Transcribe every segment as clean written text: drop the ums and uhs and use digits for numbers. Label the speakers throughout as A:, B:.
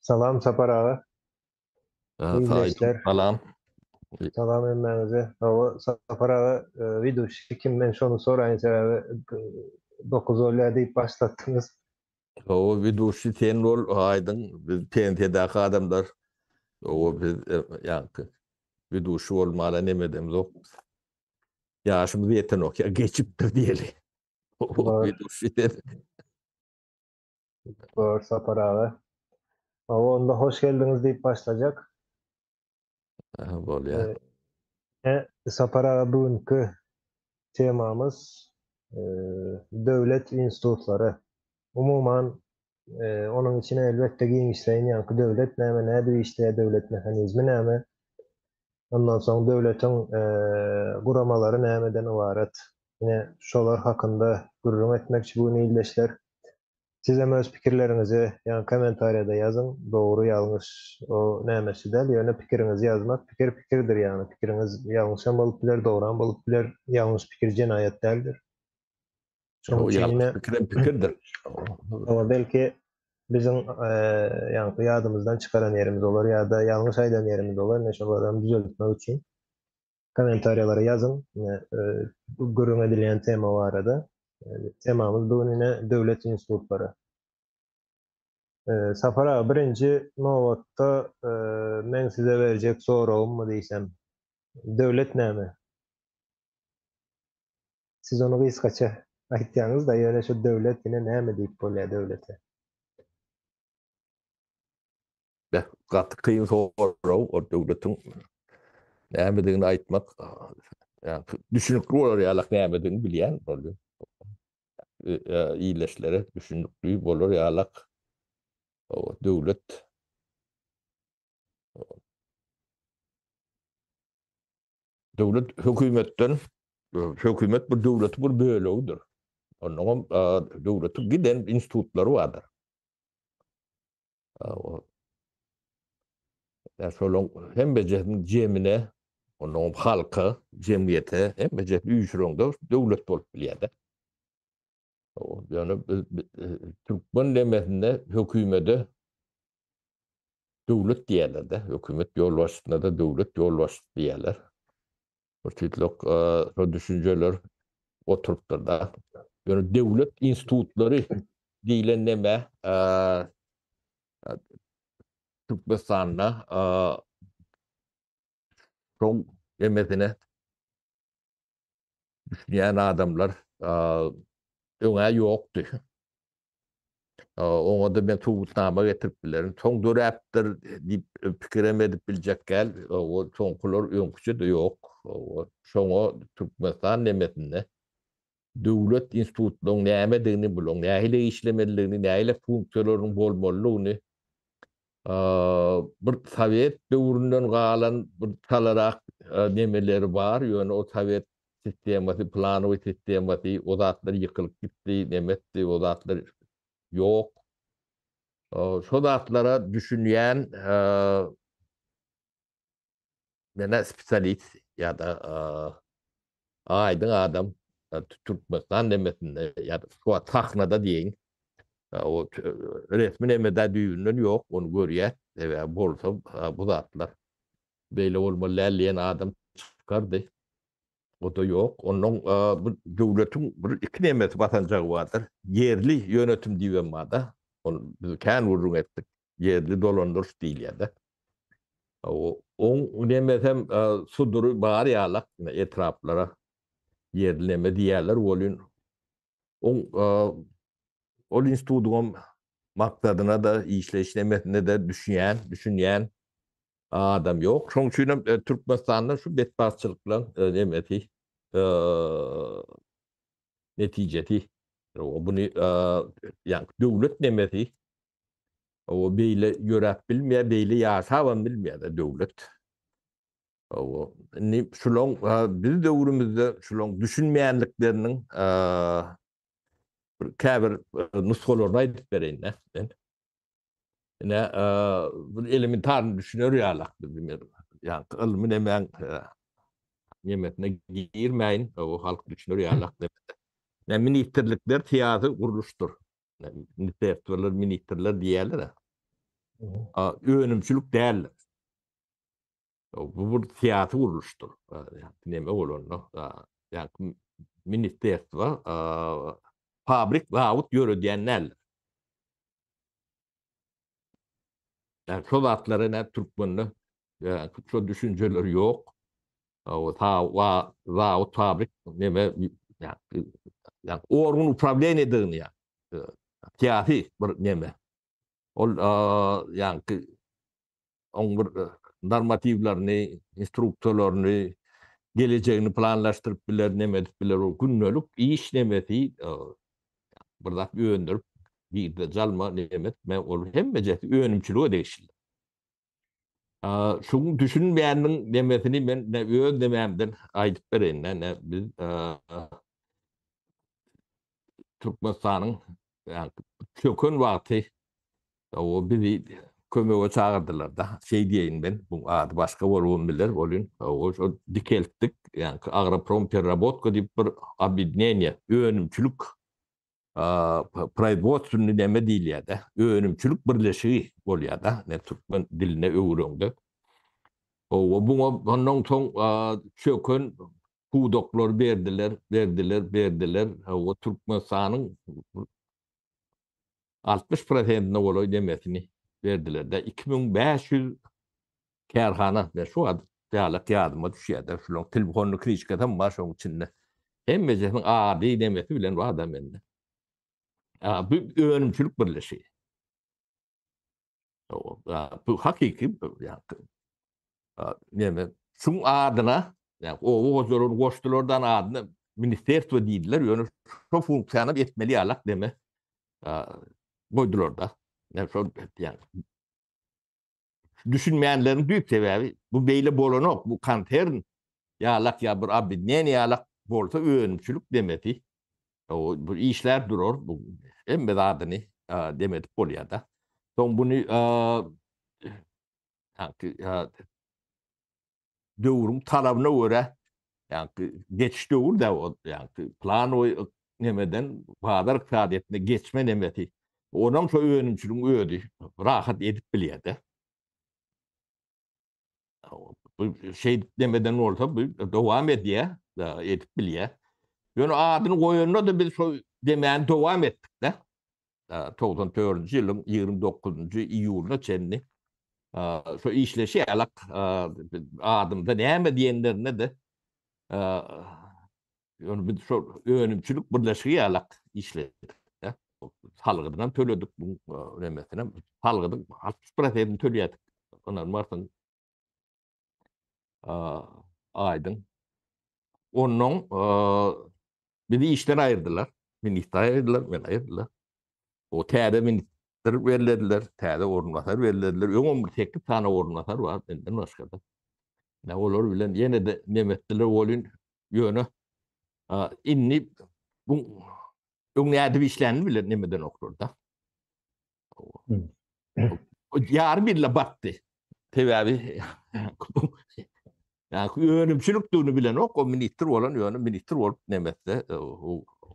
A: Salam Sapar aga.
B: Ildeşler. Salam.
A: Salam hemmäňize. Hawa, Sapar aga, widuşi kim men şony soraýyn sebäbi 9 bolýar diýip başlatdyňyz.
B: Hawa, widuşi sen bol, aýdyň. Biz pensiýadaky adamlar. Hawa, biz ýaňky widuşi bolmana neme edemzok. Ýaşymyz ýetenok, ýa geçipdir diýeli. Widuşi sen.
A: Bor Sapar aga. Hawa onda hoş geldiňiz diýip başlajak.
B: Aha, bolýar.
A: E, Sapar aga bu günki temamyz e, döwlet institutlary. Umuman e, onuň içine elbetde giňişleýin ýaňky döwlet näme, nädip işleýär, döwlet mehanizmi näme? Ondan soň döwletiň e, guramalary nämeden ybarat? Ine şolar hakynda gürrüň etmekçi bu gün ildeşler. Sizem öz pikirleriňizi ýaňy kommentariýada ýazyň. Dogry ýalňyş o nämesi däl, ýöne pikiriňizi ýazmak pikir pikirdir ýagny pikiriňiz ýalňyşam bolup biler, dogram bolup biler. Ýalňyş pikir jenaýat däldir.
B: Şonuň üçin ine pikirem pikirdir.
A: Oňa belki biziň ýaňky ýadymyzdan çykaran ýerimiz bolar ýa-da ýalňyş aýdan ýerimiz bolar, ine şolaram düzeltmek üçin. Kommentariýalara ýazyň ine gürrüň edilýän tema barada. Temamyz bu gün ine döwlet institutlary. Sapar aga birinji nobatda meň size berjek soragymmy diýsem. Döwlet näme? Siz ony gysgaça aýtýaňyz-da, ýöne şu döwlet ine näme diýip bolýar döwlete?
B: Beh, gaty kyn sorag, o döwletiň nämedigini aýtmak, ýa düşünikli bolar ýalak nämedigini bilýän boldy. Illeşlere düşünikli bolar ýalak. O döwlet Döwlet hökümetden, hökümet bir döwletiň bir bölegidir. Onnoňam döwletiň giden institutlary bardyr. Ýa şolaň hemmejesiniň jemine, onnoňam halka, jemgyýete hemmejesini üýşüreňde döwlet bolup bilýär-de. Ýöne türkmen demesinde hökümede döwlet diýerler-de, hökümet ýolbaşçysyna-da döwlet ýolbaşçysy diýerler. Bir tüýtlük şo düşünjeler oturypdyr-da. Ýöne döwlet institutlary diýlen neme Türkmenistanda şoň nemesine düşünýän adamlar öňä ýokdy. Oňa-da men subutnama getirip bilerin. Soň döräpdir diýip pikirem edip biljek däl. O soňkular öňküçe-de ýok. Şoňa Türkmenistan nemesinde döwlet institutlaryň nämedigini, bularyň nähili işlemelidigini, nähili funksiýalarynyň bolmalydygyny bir sowet döwründen galan bir çalarak nemeleri bar, ýöne o sowet sistemasy, planowy sistemasy, o zatlar ýykylyp gitdi, neme etdi, o zatlar ýok. Şo zatlara düşünýän menä spesialist ýa-da aýdyň adam Türkmenistan nemesinde ýa-da şu wagt sahnada diýeýin, o resmi nemede düýbünden ýok, ony görýäs, sebäbi bolsa bu zatlar beýle bolmaly däl diýen adam çykardy. O-da ýok. Onnoň bu döwletiň bir iki nemesi basanjagy bardyr. Ýerli ýönetim diýibem bar-da. Ony biz kän gürrüň etdik. Ýerli dolandyryş diýilýär-de. Oň nemesem sudury bar ýalak etraplara ýerli neme diýýärler welin oň ol institutyňam maksadyna-da işleýiş nemesine-de düşünýän, düşünýän adam ýok. Şoň üçinem Türkmenistanda şu betbagtçylyklaryň nemesi netijesi. Buny ýa döwlet nemesi O beýle ýöräp bilmeýär, beýle ýaşabam bilmeýär-de döwlet. O indi şulaň biz döwrümizde şulaň düşünmeýänlikleriniň bir käbir nusgalaryny aýdyp bereýin-de men. Ine, bir elementarny düşüner ýalak biz. Ýa ylmy nemäň nemesine girmäýin, o halk düşüner ýalak. Ministrlikler syýasy gurluşdyr. Ministrler, ministrler diýýärler. Önümçilik däldir. Bu bir syýasy gurluşdyr. Neme bolanda, ýa ministerstwo fabrik, zawod ýöredýän däldir. Ýa şo zatlary nä türkmende şo düşünjeler ýok. Zawod, fabrik neme ýa organ uprawleniýedigini ýa syýasy bir neme. Ol ýaňky oň bir normatiwlerini, instruksiýalaryny, gelejegini planlaşdyryp biler, neme edip biler. O gündelik iş nemesi bir zat öndürip, girdeji alma, neme etme, ol hemmejesi önümçilige degişli. Şuň düşünmeýäniniň nemesini men öz nemämden aýdyp bereýin. Ne biz Türkmenistanyň çöken wagty o bizi kömege çagyrdylar-da. Şeý diýeýin men, bu ady başga bolubam biler, welin o şo dikeltdik, ýaňky Agroprom pererabotka diýip bir obýedineniýe, önümçilik proizwodstwnyý neme diýilýär-de, önümçilik birleşigi bolýar-da, ne türkmen diline öwüreňde. Owa, buňa ondan soň çöken pudaklary berdiler, berdiler, berdiler. Hawa, Türkmenistanyň 60 prosentine golaý nemesini berdiler-de. 2500 kärhana, men şu wagt ýalak ýadyma düşýär-de, şularyň telefonly kliçkasam bar şoň içinde. Hemmejesiniň ady, nemesi bilen bar-da mende. Bu önümçilik birleşigi. Bu hakyky neme şuň adyna ýa oba hojalygyny goşdulardan adyna ministerstwo diýdiler, ýöne şo funksiýany etmeli ýalak deme goýdular-da. Ýa şo ýa düşünmeýänleriň düýp sebäbi bu beýle bolanok, bu konsern ýalak ýa bir obýedineniýe ýalak bolsa önümçilik demesi bu işlär durar, bu hemme zadyny demedip bolýar-da. Soň buny döwrüň talabyna görä, ýagny geçiş döwür-dä o, ýagny planowy nemeden bazar ykdysadyýetine geçme nemesi. Onam şo önümçiligiň özi rahat edip bilýär-de. Bu şeýdip demeden bolsa bu dowam edýär, edip bilýär. Ýöne adyny goýanda-da biz şo demäni dowam etdik-de. 94-nji ýylyň 29-njy iýulyna çenli şo işleşi ýalak adymda näme diýenlerine-de Ýöne biz şo önümçilik birleşigi ýalak işledik. Salgydynam töledik bu nemesine. Salgydyň 60 prosentini töleýärdik. Ynanmarsyň. Aýdyň. Ondan bizi işden aýyrdylar. Ministr aýyrdylar, meni aýyrdylar. O täze ministr bellediler, täze orunbasar bellediler. Öňem bir 8 sany orunbasar bar menden başga-da. Ne olar bilen ýene-de nemetdiler welin Ýöne indi bu öň nädip işlänini bile nemeden oklar-da. Ýarym ýylla batdy. Sebäbi ýa önümçilikdigini bilenok, o ministr bolan ýöne ministr bolup nemetse,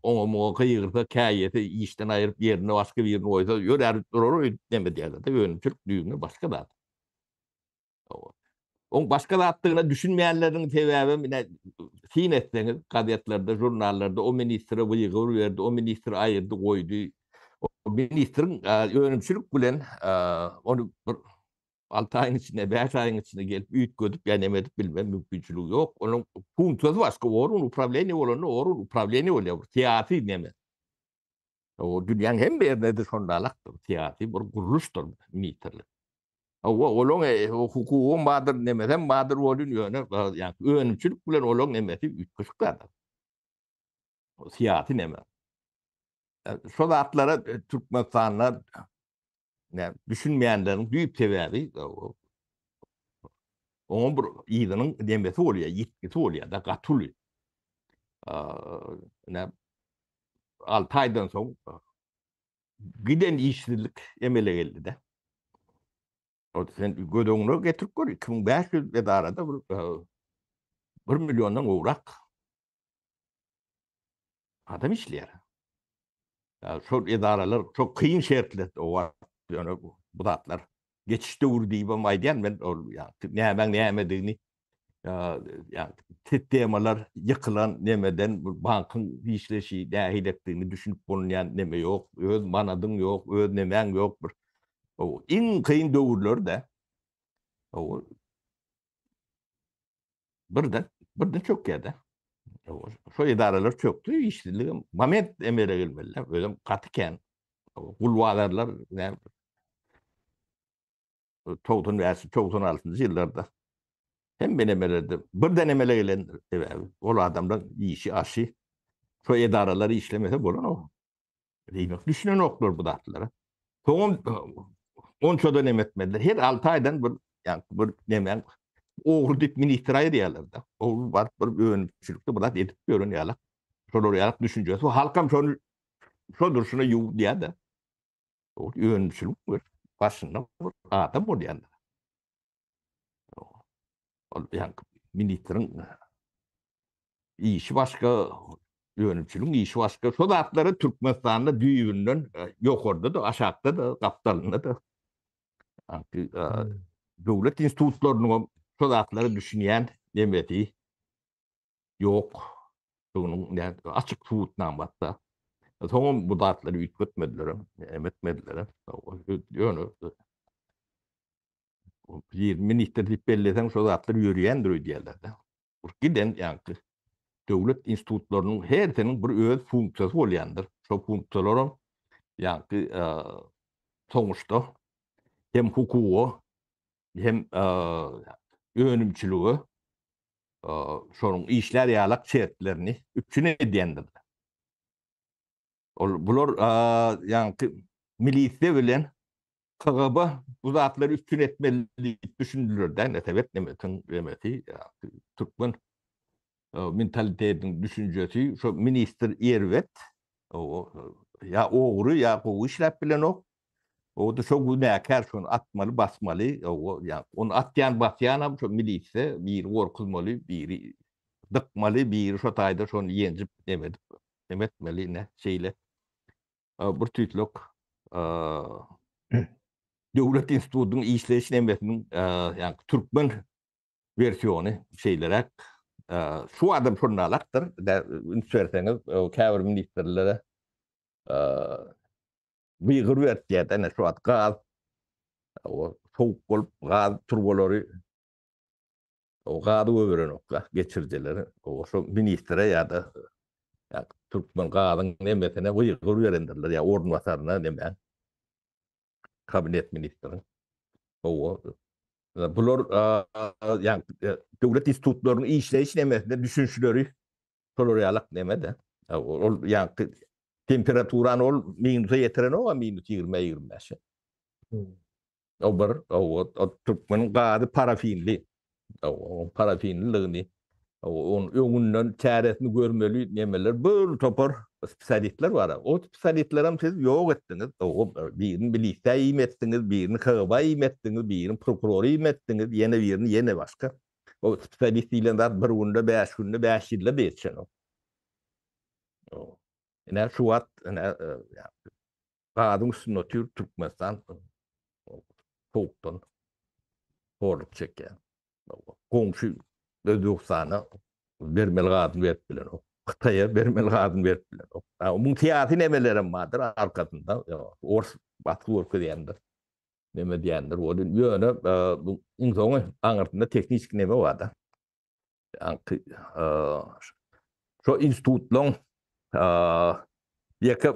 B: oňa muňa gygyrsa, käýese, işden aýryp ýerine başga birini goýsa, ýörär durar öýdüp neme diýerler-de, önümçilik düýbünden başga zat. Oň başga zatdygyna düşünmeýänleriniň sebäbem ine syn etseňiz gazetlerde, žurnallarda o ministre wygovor berdi, o ministri aýyrdy, goýdy. O ministriň önümçilik bilen ony bir 6 aýyň içinde, 5 aýyň içinde gelip üýtgedip ýa neme edip bilme mümkinçiligi ýok. Onuň funksiýasy başga, organ uprawleniýe bolanda organ uprawleniýe bolýar, bir syýasy neme. O dünýäň hemme ýerinde-de şondalakdyr, syýasy bir gurluşdyr ministrlik. Hawa, olaň e, hukugam bardyr, nemesem bardyr welin, ýöne ýa önümçilik bilen olaň nemesi üýtgeşik zat. Syýasy neme. Şo zatlara e, Türkmenistanda ne düşünmeýänleriň düýp sebäbi oňa bir yzynyň nemesi bolýar, ýitgisi bolýar da gaty uly. Ne 6 aýdan soň giden işsizlik emele geldi-de. O sen göz öňüne getirip gör, 2500 edarada bir 1 e, milliondan gowrak adam işleýär. Şol edaralar çok kyn şertlerde o wagt ýöne bu zatlar. Geçiş döwri diýibem aýdýan men ol ýa nämäň nämedigini ýa sistemalar ýykylan nemeden bankyň işleşi nähilekdigini düşünip bolunýan neme ýok. Öz manadyň ýok, öz nemäň ýok bir. Iň kyn döwürler-de. Birden, birden çökýär-de. Şo edaralar çökdi, işsizligem moment emele gelmeli. Özem gaty kän. Gul bazarlar näme 95 96-njy ýyllarda hemme nemelerde birden emele gelen sebäbi ol adamlar işi aşy şo edaralar işlemese bolanok. Diýmek düşünenoklar bu zatlara. Soňam onça-da neme etmediler. Her 6 aýdan bir ýa bir neme ogry diýip ministr aýyrýarlar-da. Ogry baryp bir önümçilikde bir zat edip ýören ýaly. Şolar ýaly düşünjesi. Halkam şony şo durşuna ýuwdýar-da. Ol önümçilik bir başynda bir adam bolýar. Ol ýa ministriň işi başga, önümçiligiň işi başga. Şo zatlary Türkmenistanda düýbünden e, ýokarda-da, aşakda-da, gapdalynda-da e, döwlet institutlarynyň şo zatlara düşünýän nemesi ýok. Şunuň açyk subutnamasy. Soňam bu zatlary üýtgetmediler, etmediler. Ýöne bir ministr diýip belleseň şo zatlar ýörýändir öýdýärler-de. Bir giden ýaňky döwlet institutlarynyň hersiniň bir öz funksiýasy bolýandyr. Şo funksiýalaram ýaňky soňuşda hem hukuga hem önümçilige şonuň işlär ýalak şertlerini üpjün edýändir. Ol bular ýaňky milisiýa bilen KGB bu zatlary üpjün etmeli diýip düşündiler-dä, ne sebet nemesiň demesi, türkmen mentalitetiniň düşünjesi, şo ministr erbet, ýa ogry, ýa gowy işläp bilenok, o-da şo günäkär, şony atmaly, basmaly, ýa ony atýan, basýanam şo milisiýa, biri gorkuzmaly, biri dykmaly, biri şo taýda şony ýenjip neme edip, neme etmeli, ine, şeýle. Bir tüýtlük döwlet institutynyň işleýiş nemesiniň ýagny türkmen wersiýony şeýleräk. Şu adam şonalakdyr. Üns berseňiz, käbir ministrlere gygyr berip ene şu wagt gaz sowuk bolup gaz turbalary O gazy goýberenoklar geçirijileri. O şo ministre ýa-da ýa türkmen gazyň nemesine gygyr berendirler ýa orunbasaryna neme kabinet ministriň. Owa. Bular ýa döwlet institutlarynyň işleýiş nemesine düşünişleri şolar ýalak neme-de. Ol ýa temperaturany ol minusa ýetirenok, minus 20 25-e. O bir, o türkmeniň gazy parafinli. O parafinliligini, onuň öňünden çäresini görmeli nemeler bir topar spesialistler bar. O spesialistlerem siz ýok etdiňiz. O birini milisiýa iým etdiňiz, birini KGB iým etdiňiz, birini prokurora iým etdiňiz, ýene birini ýene başga. O spesialist diýlen zat bir günde, bäş günde, bäş ýylda-da ýetişenok. Ine şu wagt ine Gazyň üstünde otyr Türkmenistan sowukdan horluk çekýär. Goňşy Özbegistana bermeli gazyny berip bilenok. Hytaýa bermeli gazyny berip bilenok. Muň syýasy nemelerem bardyr arkasynda. Ors basgy görkezýändir. Neme diýendir. Ýöne bu iň soňy aňyrsynda tehniki neme bar-da. Ýaňky şo institutlaryň ýeke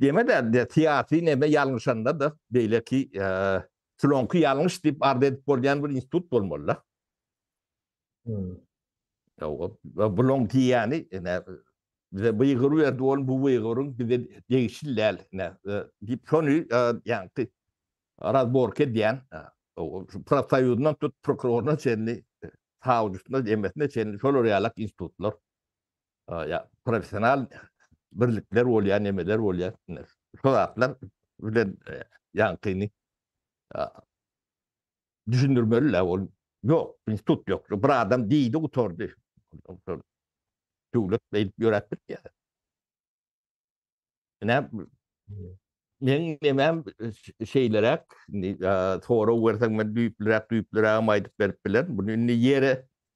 B: deme däl, syýasy neme ýalňyşanda-da beýleki şulaňky ýalňyş diýip arz edip bolýan bir institut bolmaly-da. Bulaň diýýäni ine bize wygyr berdi ol bu wygyryň bize degişli däl ine diýip şony ýaňky razborka edýän profsoýuzyndan tut prokuroryna çenli sawçysyna hemmesine çenli şolar ýalak institutlar ýa professional birlikler bolýar nemeler bolýar şo zatlar bilen ýaňkyny düşündirmeli-le ol ýok institut ýok bir adam diýdi gutardy döwlet beýdip ýöräp bilmeýär. Ine. Meň nemem şeýleräk, indi sorag berseň men düýplüräk düýplürägem aýdyp berip bilerin. Bunu indi ýere,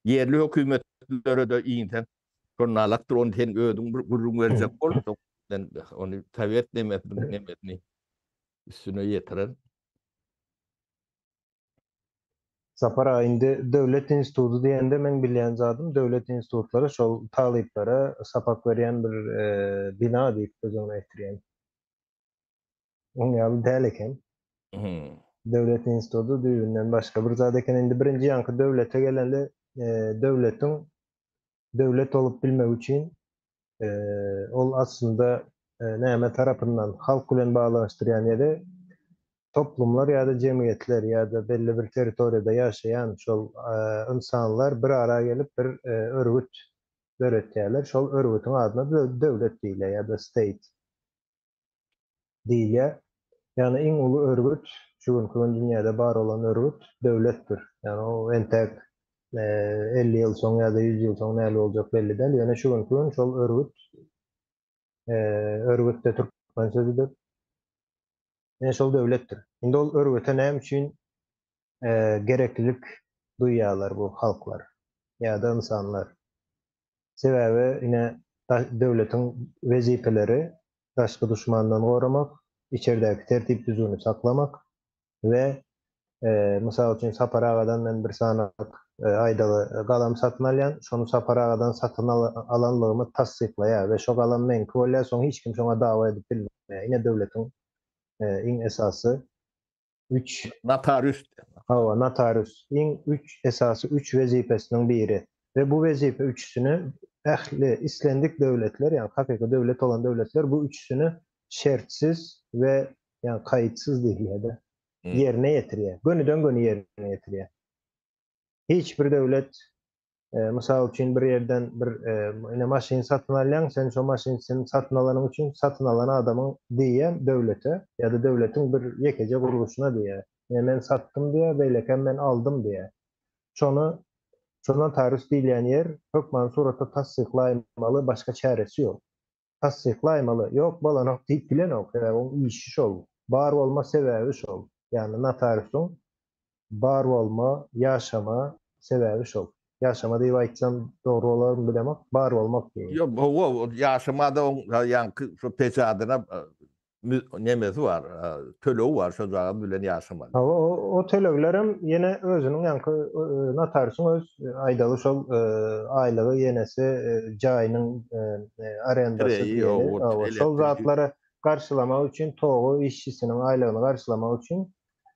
B: ýerli hökümetlere-de inseň, şonda alakdyr, ony sen özüň bir gürrüň berjek bol, men ony sowet nemesiniň nemesini üstüne ýetirerin.
A: Sapar aga indi döwlet instituty diýende meň bilýän zadym döwlet institutlary şol talyplara sapak berýän bir bina diýip göz öňüne getirýän. Oň ýaly däl eken. Döwlet instituty düýbünden başga bir zat eken. Indi birinji ýaňky döwlete gelende döwletiň döwlet bolup bilmegi üçin ol aslynda näme tarapyndan halk bilen baglanyşdyrýan ýeri toplumlar ýa-da jemgyýetler ýa-da belli bir territoriýada ýaşaýan şol ynsanlar bir ara gelip bir örgüt döretýärler. Şol örgütiň adyna döwlet diýilýär ýa-da state. Diýilýär. Ýagny iň uly örgüt, şu günki gün dünýäde bar bolan örgüt döwletdir. Ýagny o entäk 50 ýyl soň ýa-da 100 ýyl soň näli boljak belli däl. Ýöne şu günki gün şol örgüt örgüt-de türkmen sözüdir. Ýöne şol döwletdir. Indi ol örgüte näme üçin gereklilik duýýarlar bu halklar ýa-da ynsanlar? Sebäbi ine döwletiň wezipeleri daşky duşmandan goramak, içerdäki tertip-düzgüni saklamak we mysal üçin Sapar agadan men bir sanak aýdaly galam satyn alýan, şony Sapar agadan satyn alanlygymy tassyklaýar we şo galam meňki bolýar, soň hiç kim şoňa dawa edip bilmeýär. Ine döwletiň iň esasy üç
B: Notarius.
A: Hawa, notarius. Iň üç esasy üç wezipesiniň biri. We bu wezipe üçüsini ähli islendik döwletler, ýagny hakyky döwlet bolan döwletler bu üçüsini şertsiz we ýagny kaýtsyz diýilýär-de, ýerine ýetirýär. Gönüden-göni ýerine ýetirýär. Hiç bir döwlet Mysal üçin bir ýerden bir ine maşyn satyn alýaň, sen şo maşyn sen satyn alanyň üçin satyn alan adamyň diýýär döwlete ýa-da döwletiň bir ýekeje gurluşyna diýýär. Ine men satdym diýýär, beýlekem men aldym diýýär. Şony şo notarius diýilýän ýer hökmany suratda tassyklaýmaly, başga çäresi ýok. Tassyklaýmaly. Ýok bolanok diýip bilenok, sebäbi oň işi şol. Bar bolma sebäbi şol. Ýagny notariusyň bar bolma, ýaşama sebäbi şol. Ýaşama diýip aýtsam dogry bolarmy bilemok, bar bolmak diýeýin.
B: Ýok, hawa, ýaşamada oň ýaňky şo peçadyna nemesi bar, tölegi bar, şo jagaz bilen ýaşamaly.
A: Hawa, o töleglerem ýene özüniň ýaňky notariusyň öz aýdaly şol aýlygy ýenesi jaýynyň arendasy diýeli, şol zatlary garşylamak üçin togy işçisiniň aýlygyny garşylamak üçin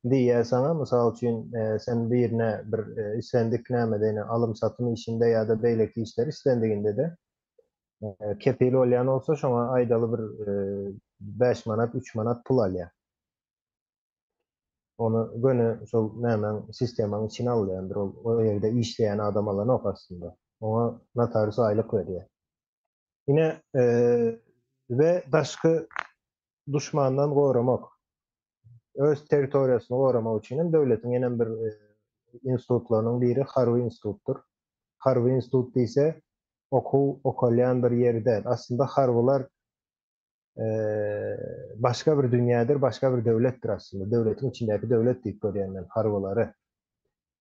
A: diýýär saňa, mysal üçin sen birine bir islendik nämede ýene alym-satym işinde ýa-da beýleki işler islendiginde-de Kepil bolýan bolsa şoňa aýdaly bir 5 manat, 3 manat pul alýar. Ony göni şol nämäň sistemaň içine alýandyr. Ol o ýerde işleýän adam alanok aslynda. Oňa notarius aýlyk berýär. Ine we daşky duşmandan goramak, öz territoriýasyny goramak üçin hem döwletiň ýene bir institutlarynyň biri harby institutdyr. Harby institut diýse, okuw okalýan bir ýer däl. Aslynda harbylar başga bir dünýädir, başga bir döwletdir aslynda. Döwletiň içindäki döwlet diýip görýän men harbylary.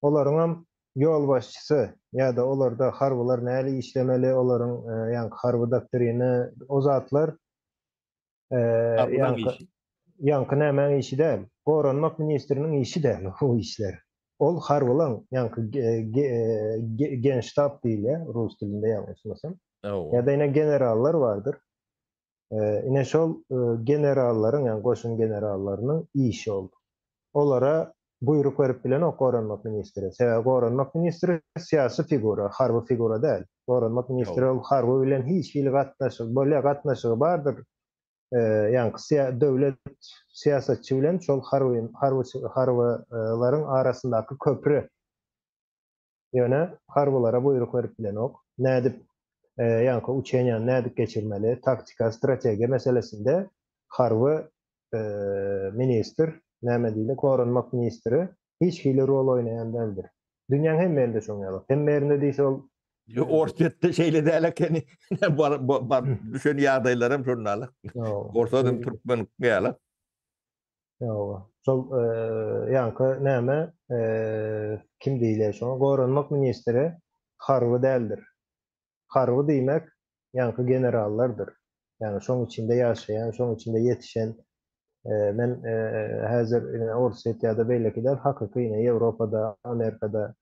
A: Olaryňam ýolbaşçysy ýa-da olarda harbylar näli işlemeli, olaryň ýaňky harby doktrini, o zatlar
B: Harbylaryň işi.
A: Ýaňky nämäň işi däl. Goranmak ministriniň işi däl o işler. Ol harbylaň ýaňky genştab diýilýär rus dilinde ýalňyşmasam. Ýa-da ine generallar bardyr. Ine şol generallaryň, ýagny goşun generallarynyň işi ol. Olara buýruk berip bilenok goranmak ministri. Sebäbi goranmak ministri syýasy figura, harby figura däl. Goranmak ministri ol harby bilen hiç hili gatnaşygy, bolýar gatnaşygy bardyr. Ýaňky döwlet syýasatçy bilen şol harby harbylaryň arasyndaky köpri. Ýöne harbylara buýruk berip bilenok. Nädip ýaňky učeniýany nädip geçirmeli, taktika, strategiýa meselesinde harby ministr, näme diýli, goranmak ministri hiç hili rol oýnaýan däldir. Dünýäň hemme ýerinde şoň ýaly. Hemme ýerinde diýse ol
B: Orsýetde şeýle däl ekeni. Bar bar düşen ýagdaýlaram şondaly. Orsat hem türkmen ýaly.
A: Ýoga. Şol ýaňky näme, kim diýilýär şoňa, goranmak ministri harby däldir. Harby diýmek ýaňky generallardyr. Ýagny şoň içinde ýaşaýan, şoň içinde ýetişen, men häzir ine Orsýet ýa-da beýleki däl, hakyky ine Ýewropada, Amerikada,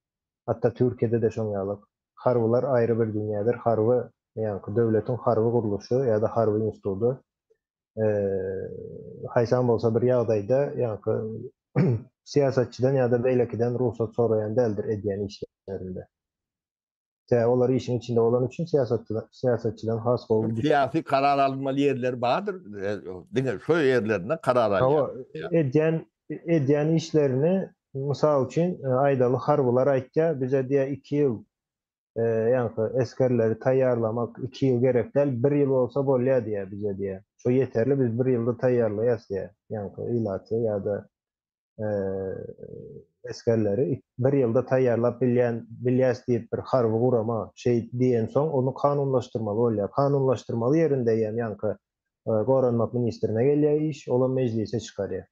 A: hatda Türkiýede-de şoň ýaly. Harbylar aýry bir dünýädir. Harby, ýaňky döwletiň harby gurluşy ýa-da harby institudy haýsam bolsa bir ýagdaýda ýaňky syýasatçydan ýa-da beýlekiden rugsat soraýan däldir edýän işlerinde. Sebäbi olar işiň içinde bolany üçin syýasatçydan syýasatçydan has gowy
B: Syýasy karar alynmaly ýerleri bardyr. Diňe şo ýerlerinde karar alýar.
A: Hawa, edýän edýän işlerini mysal üçin aýdaly harbylar aýtýar, bize diýýär 2 ýyl ýaňky esgerleri taýýarlamak 2 ýyl gerek däl, 1 ýyl bolsa bolýar diýýär bize diýýär. Şo ýeterli biz 1 ýylda taýýarlaýas diýýär. Ýaňky ilaty ýa-da esgerleri 1 ýylda taýýarlap bilýän bilýäs diýip bir harby gurama şeý diýensoň ony kanunlaşdyrmaly bolýar. Kanunlaşdyrmaly ýerinde hem ýaňky goranmak ministrine gelýär iş, olam mejlise çykarýar.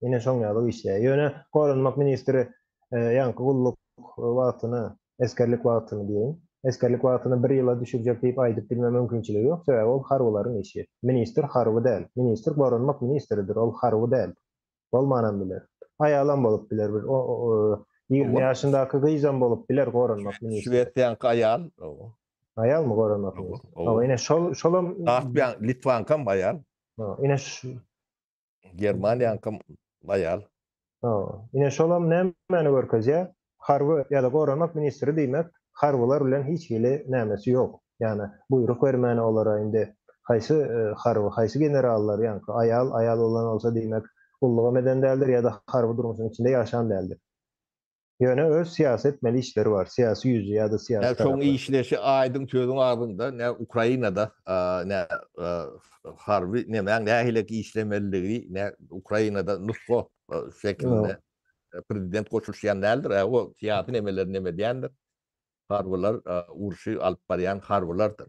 A: Ine şoň ýaly işleýär. Ýöne goranmak ministri ýaňky gulluk wagtyny, esgerlik wagtyny diýeýin, esgerlik wagtyny bir ýyla düşürjek diýip aýdyp bilme mümkinçiligi ýok, sebäbi ol harbylaryň işi. Ministr harby däl. Ministr goranmak ministridir, ol harby däl. Bolmanam biler. Aýalam bolup biler bir 20 ýaşyndaky gyzam bolup biler goranmak ministri.
B: Şwesiýaňky aýal.
A: Aýalmy goranmak ministri? Hawa, ine şol şolam
B: Latwiýa, Litwaňkam aýal.
A: Ine şu
B: Germaniýaňkam aýal.
A: Hawa. Ine şolam nämäni görkezýär? Harby ýa-da goranmak ministri diýmek, harbylar bilen hiç hili nämesi ýok. Ýagny buýruk bermäne olara indi haýsy harby, haýsy generallar ýaňky aýal, aýal bolan bolsa diýmek gullugam eden däldir ýa-da harby durmuşyň içinde ýaşan däldir. Ýöne öz syýasy etmeli işleri bar, syýasy ýüzi ýa-da syýasy
B: Ýa şoň
A: tarapy.
B: işleşi aýdyň sözüň agzyňda, ne Ukrainada, ne harby nemäň nähilek işlemeliligi, ne Ukrainada nusga şekilinde prezident goşulyşýan däldir, o syýasy nemeleri neme edýändir. Harbylar urşy alyp barýan harbylardyr.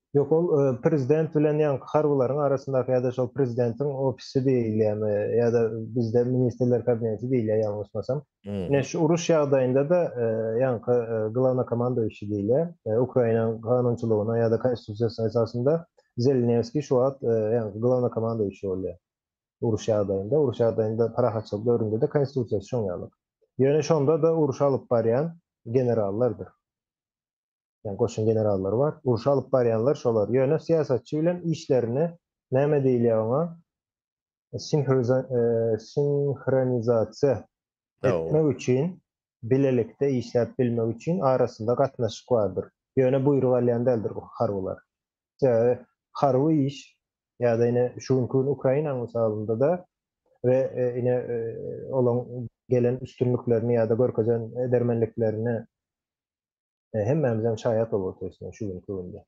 A: Ýok, ol prezident bilen ýaňky harbylaryň arasyndaky ýa-da şol prezidentiň ofisi diýilýärmi ýa-da bizde ministrler kabineti diýilýär ýalňyşmasam. Ine şu uruş ýagdaýynda-da ýaňky glawnokomandoýuşi diýilýär. Ukrainanyň kanunçylygyna ýa-da konstitusiýasyna esasynda Zelenskiý şu wagt ýaňky glawnokomandoýuşi bolýar. Uruş ýagdaýynda, uruş ýagdaýynda parahatçylyk döwründe-de konstitusiýasy şoň ýaly. Ýöne şonda-da urşy alyp barýan generallardyr. Ýagny goşun generallary bar. Urşy alyp barýanlar şolar. Ýöne syýasatçy bilen işlerini näme diýilýär oňa? Sinhronizasiýa etmek üçin, bilelikde işläp bilmek üçin arasynda gatnaşyk bardyr. Ýöne buýruk alýan däldir bu harbylar. Sebäbi harby iş ýa-da ine şu günki gün Ukrainanyň mysalynda-da we ine olaň gelen üstünliklerini ýa-da görkezen edermenliklerini Hemmämizem şaýat bolup otyrys ine şu günki günde.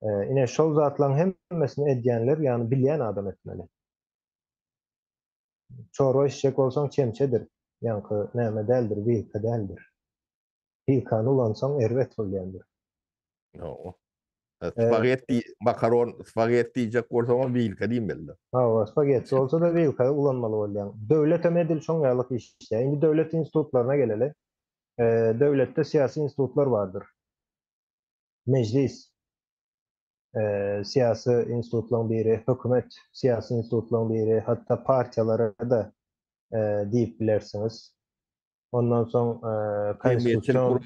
A: Ine şol zatlaryň hemmesini edýänler, ýagny bilýän adam etmeli. Çorba içjek bolsaň çemçedir, ýaňky näme däldir, wilka däldir. Wilkany ulansaň erbet bolýandyr.
B: Hawa. Spagetti, makaron, spagetti diýjek bolsaňam wilka diýmelidir.
A: Hawa, spagetti bolsa-da wilka ulanmaly bolýaň. Döwletem edil şoň ýalyk işleýär. Indi döwlet institutlaryna geleli. Döwletde syýasy institutlar bardyr. Mejlis syýasy institutlaryň biri, hökümet syýasy institutlaryň biri, hatda partiýalara-da diýip bilersiňiz. Ondan soň
B: konstitusion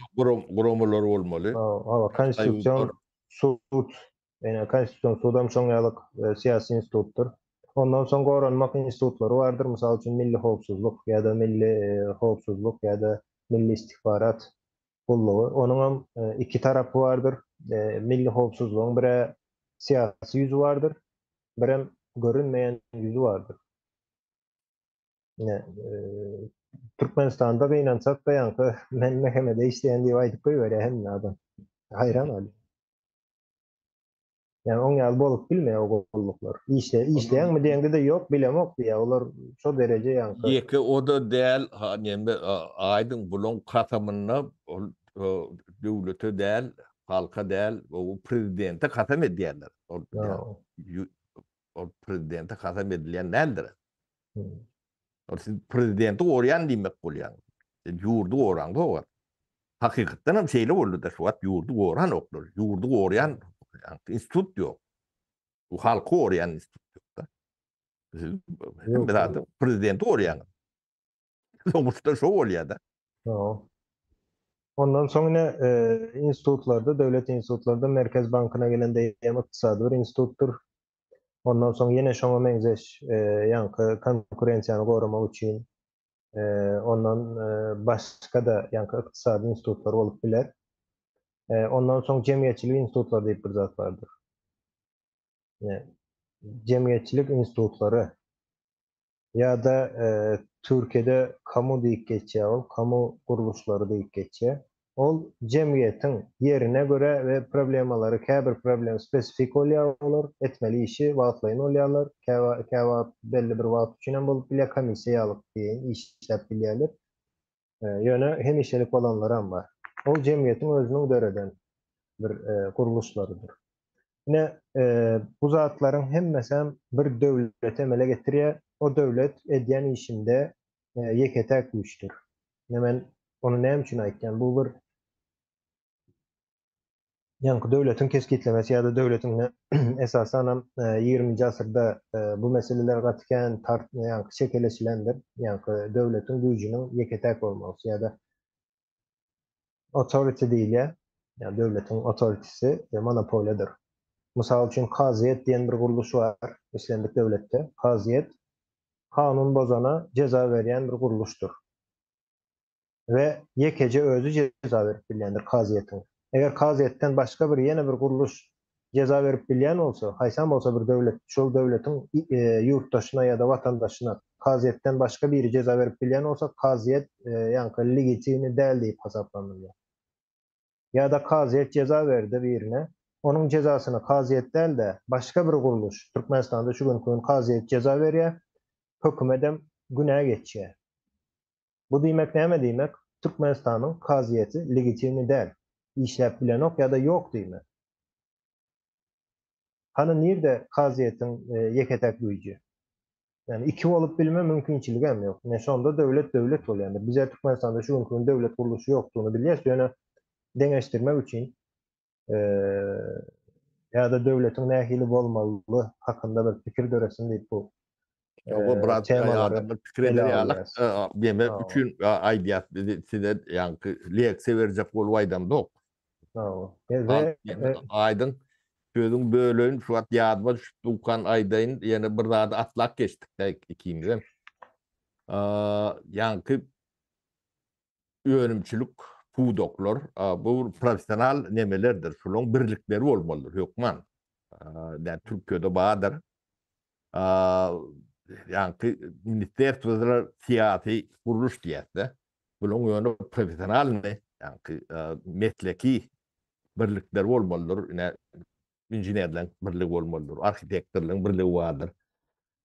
B: guramalar bolmaly.
A: Hawa, konstitusion sud Ýöne Konstitusion sudam şoň ýaly syýasy institutdyr. Ondan soň goranmak institutlary bardyr, mysal üçin Milli howpsuzlyk ýa-da Milli howpsuzlyk ýa-da Milli istihbarat gullugy. Onuňam iki tarapy bardyr. Milli howpsuzlygyň bir-ä syýasy ýüzi bardyr, birem görünmeýän ýüzi bardyr. Ine, Türkmenistanda gynansak-da ýaňky men MHM-de işleýän diýip aýdyp goýberýär hemme adam. Haýran galýan. Ýani oň ýaly bolup bilmeýär o gulluklar. Işle, işleýäňmi diýeňde-de ýok, bilemok diýýär. Olar şo dereje ýaňky.
B: Ýeke o-da däl, ha neme, aýdyň bulaň kasamynda ol döwlete däl, halka däl, o prezidente kasam edýärler. Ol. Ol prezidente kasam edilýän däldir. Ol siz prezidenti goraýan diýmek bolýar. Siz ýurdy goraňzok. Hakykatdan hem şeýle boldy-da şu wagt ýurdy goranoklar. Ýurdy goraýan institut ýok. Bu halky goraýan institut ýok-da. Siz hemme zady prezidenti goraýaňyz. Soňuşda şo bolýar-da.
A: Ondan soň ine institutlarda, döwlet institutlarda Merkez bankyna gelende hem ykdysady bir institutdyr. Ondan soň ýene şoňa meňzeş ýaňky konkurensiýany goramak üçin ondan başga-da ýaňky ykdysady institutlar bolup biler. Ondan soň jemgyýetçilik institutlary diýip bir zat bardyr. Jemgyýetçilik institutlary Ýa-da Türkiýede kamu diýip geçýär ol, kamu gurluşlary diýip geçýär. Ol jemgyýetiň ýerine görä we problemalary käbir problem spesifik bolýar olar, etmeli işi wagtlaýyn bolýarlar, käwagt belli bir wagt üçin hem bolup bilýär, komissiýa ýaly diýeýin işläp bilýärler. Ýöne hemişelik bolanlaram bar. Ol jemgyýetiň özüniň döreden bir gurluşlarydyr. Ine, bu zatlaryň hemmesem bir döwleti emele getirýär. O döwlet edýän işinde ýeke-täk güýçdür. Ine men ony näme üçin aýtýan? Bu bir Ýaňky döwletiň kesgitlemesi ýa-da döwletiň esasanam ýigriminji asyrda bu meseleler gaty kän tart ýaňky çekeleşilendir. Ýaňky döwletiň güýjüniň ýeke-täk bolmagy ýa-da authority diýilýär. Ýa döwletiň authoritysi monopoliýadyr. Mysal üçin kazyýet diýen bir gurluş bar islendik döwletde. Kazyýet kanun bozana jeza berýän bir gurluşdyr. we ýekeje özi jeza berip bilýändir kazyýetiň. Eger kazyýetden başga bir ýene bir gurluş jeza berip bilýän bolsa, haýsam bolsa bir döwlet şol döwletiň ýurtdaşyna ýa-da watandaşyna kazyýetden başga biri jeza berip bilýän bolsa, kazyýet ýaňky legitimni däl diýip hasaplanylýar. Ýa-da kazyýet jeza berdi birine, onuň jezasyny kazyýet däl-de, başga bir gurluş, Türkmenistanda şu günki gün kazyýet jeza berýär, hökümedem günä geçýär. Bu diýmek näme diýmek? Türkmenistanyň kazyýeti legitimni däl, işläp bilenok ýa-da ýok diýmek. Hany nirde kazyýetiň ýeke-täk güýji? Ýani iki bolup bilme mümkinçiligem ýok. Ine şonda döwlet döwlet bolýandyr. Bize Türkmenistanda şu günki gün döwlet gurluşy ýokdugyny bilýäs, ýöne deňeşdirmek üçin ýa-da döwletiň nähili bolmaly hakynda bir pikir döresin diýip bu
B: Ýok, biraz adamlar pikir eder ýaly, diýmek üçin aýdýas biz size ýaňky leksiýa berjek bolup aýdamzok. Aýdyň, sözüň böleýin, şu wagt ýadyma düşüp dukan aýdaýyn, ýene bir zady atlap geçdik-de ikimizem. Ýaňky önümçilik pudaklar bu professional nemelerdir. Şularyň birlikleri bolmalydyr hökman. Ýa Türkiýede bardyr. Ýaňky ministerstwolar syýasy gurluş diýýäs-de. Bularyň ýöne professionalny, ýaňky mesleki birlikleri bolmalydyr. Ine inženerleň birligi bolmalydyr, arhitektorlaryň birligi bardyr.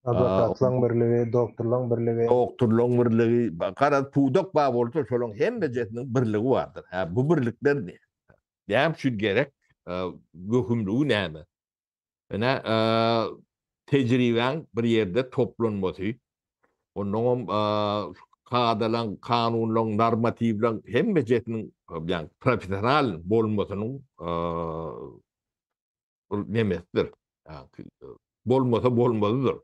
A: Adwokatlaryň birligi, doktorlaryň birligi.
B: Doktorlaryň birligi, garaz pudak bar bolsa şolaryň hemmejesiniň birligi bardyr. Hä, bu birlikler näme üçin gerek? Möhümligi näme? Ine, tejribäň bir ýerde toplanmasy, onnoňam kadalaň, kanunlaň, normatiwlaň hemmejesiniň ýagny professional bolmasynyň bir nemesidir. Bolmasa bolmazydyr.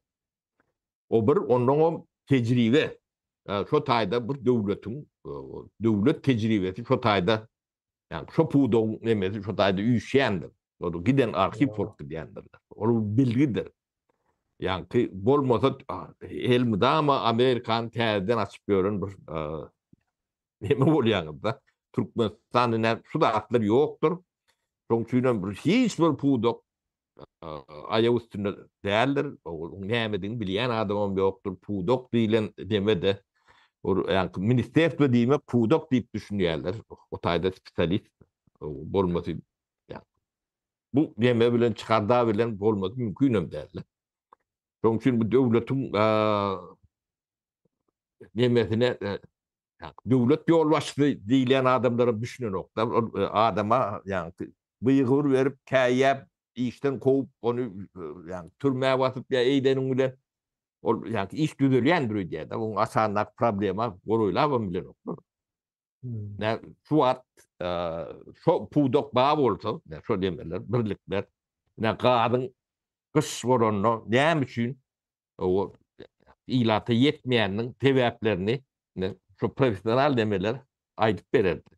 B: O bir onnoňam tejribe. Şo taýda bir döwletiň döwlet tejribesi şo taýda ýagny şo pudagyň nemesi şo taýda üýşýändir. Ol giden arhiw bolup gidýändirler. Ol bilgidir. Ýagny bolmasa elmydama Amerikany täzeden açyp ýören bir neme bolýaňyzda. Türkmenistanda näme şu zatlar ýokdur. Şoň üçin hem bir hiç bir pudak aýak üstünde däldir. Onuň nämedigini bilýän adamam ýokdur. Pudak diýlen neme-de bir ýaňky ministerstwo diýmek pudak diýip düşünýärler. O taýda spesialist bolmasy bu neme bilen çykarda bilen bolmasy mümkinem däldir. Şoň üçin bu döwletiň nemesine döwlet ýolbaşçysy diýilýän adamlaram düşünenoklar. Ol adama ýaňky bygyr berip, käýýäp. işden kowup, ony ýa türmä basyp ýa eýdeniň bilen ol ýa iş düzelýändir öýdýär-de. Onuň aşagyndaky problema golaýlabam bilenoklar. Nä şu wagt şo pudak bar bolsa, nä şo demeler, birlikler, nä gazyň gyş bolanda näme üçin o ilata ýetmeýäniniň sebäplerini şo professional demeler aýdyp bererdi.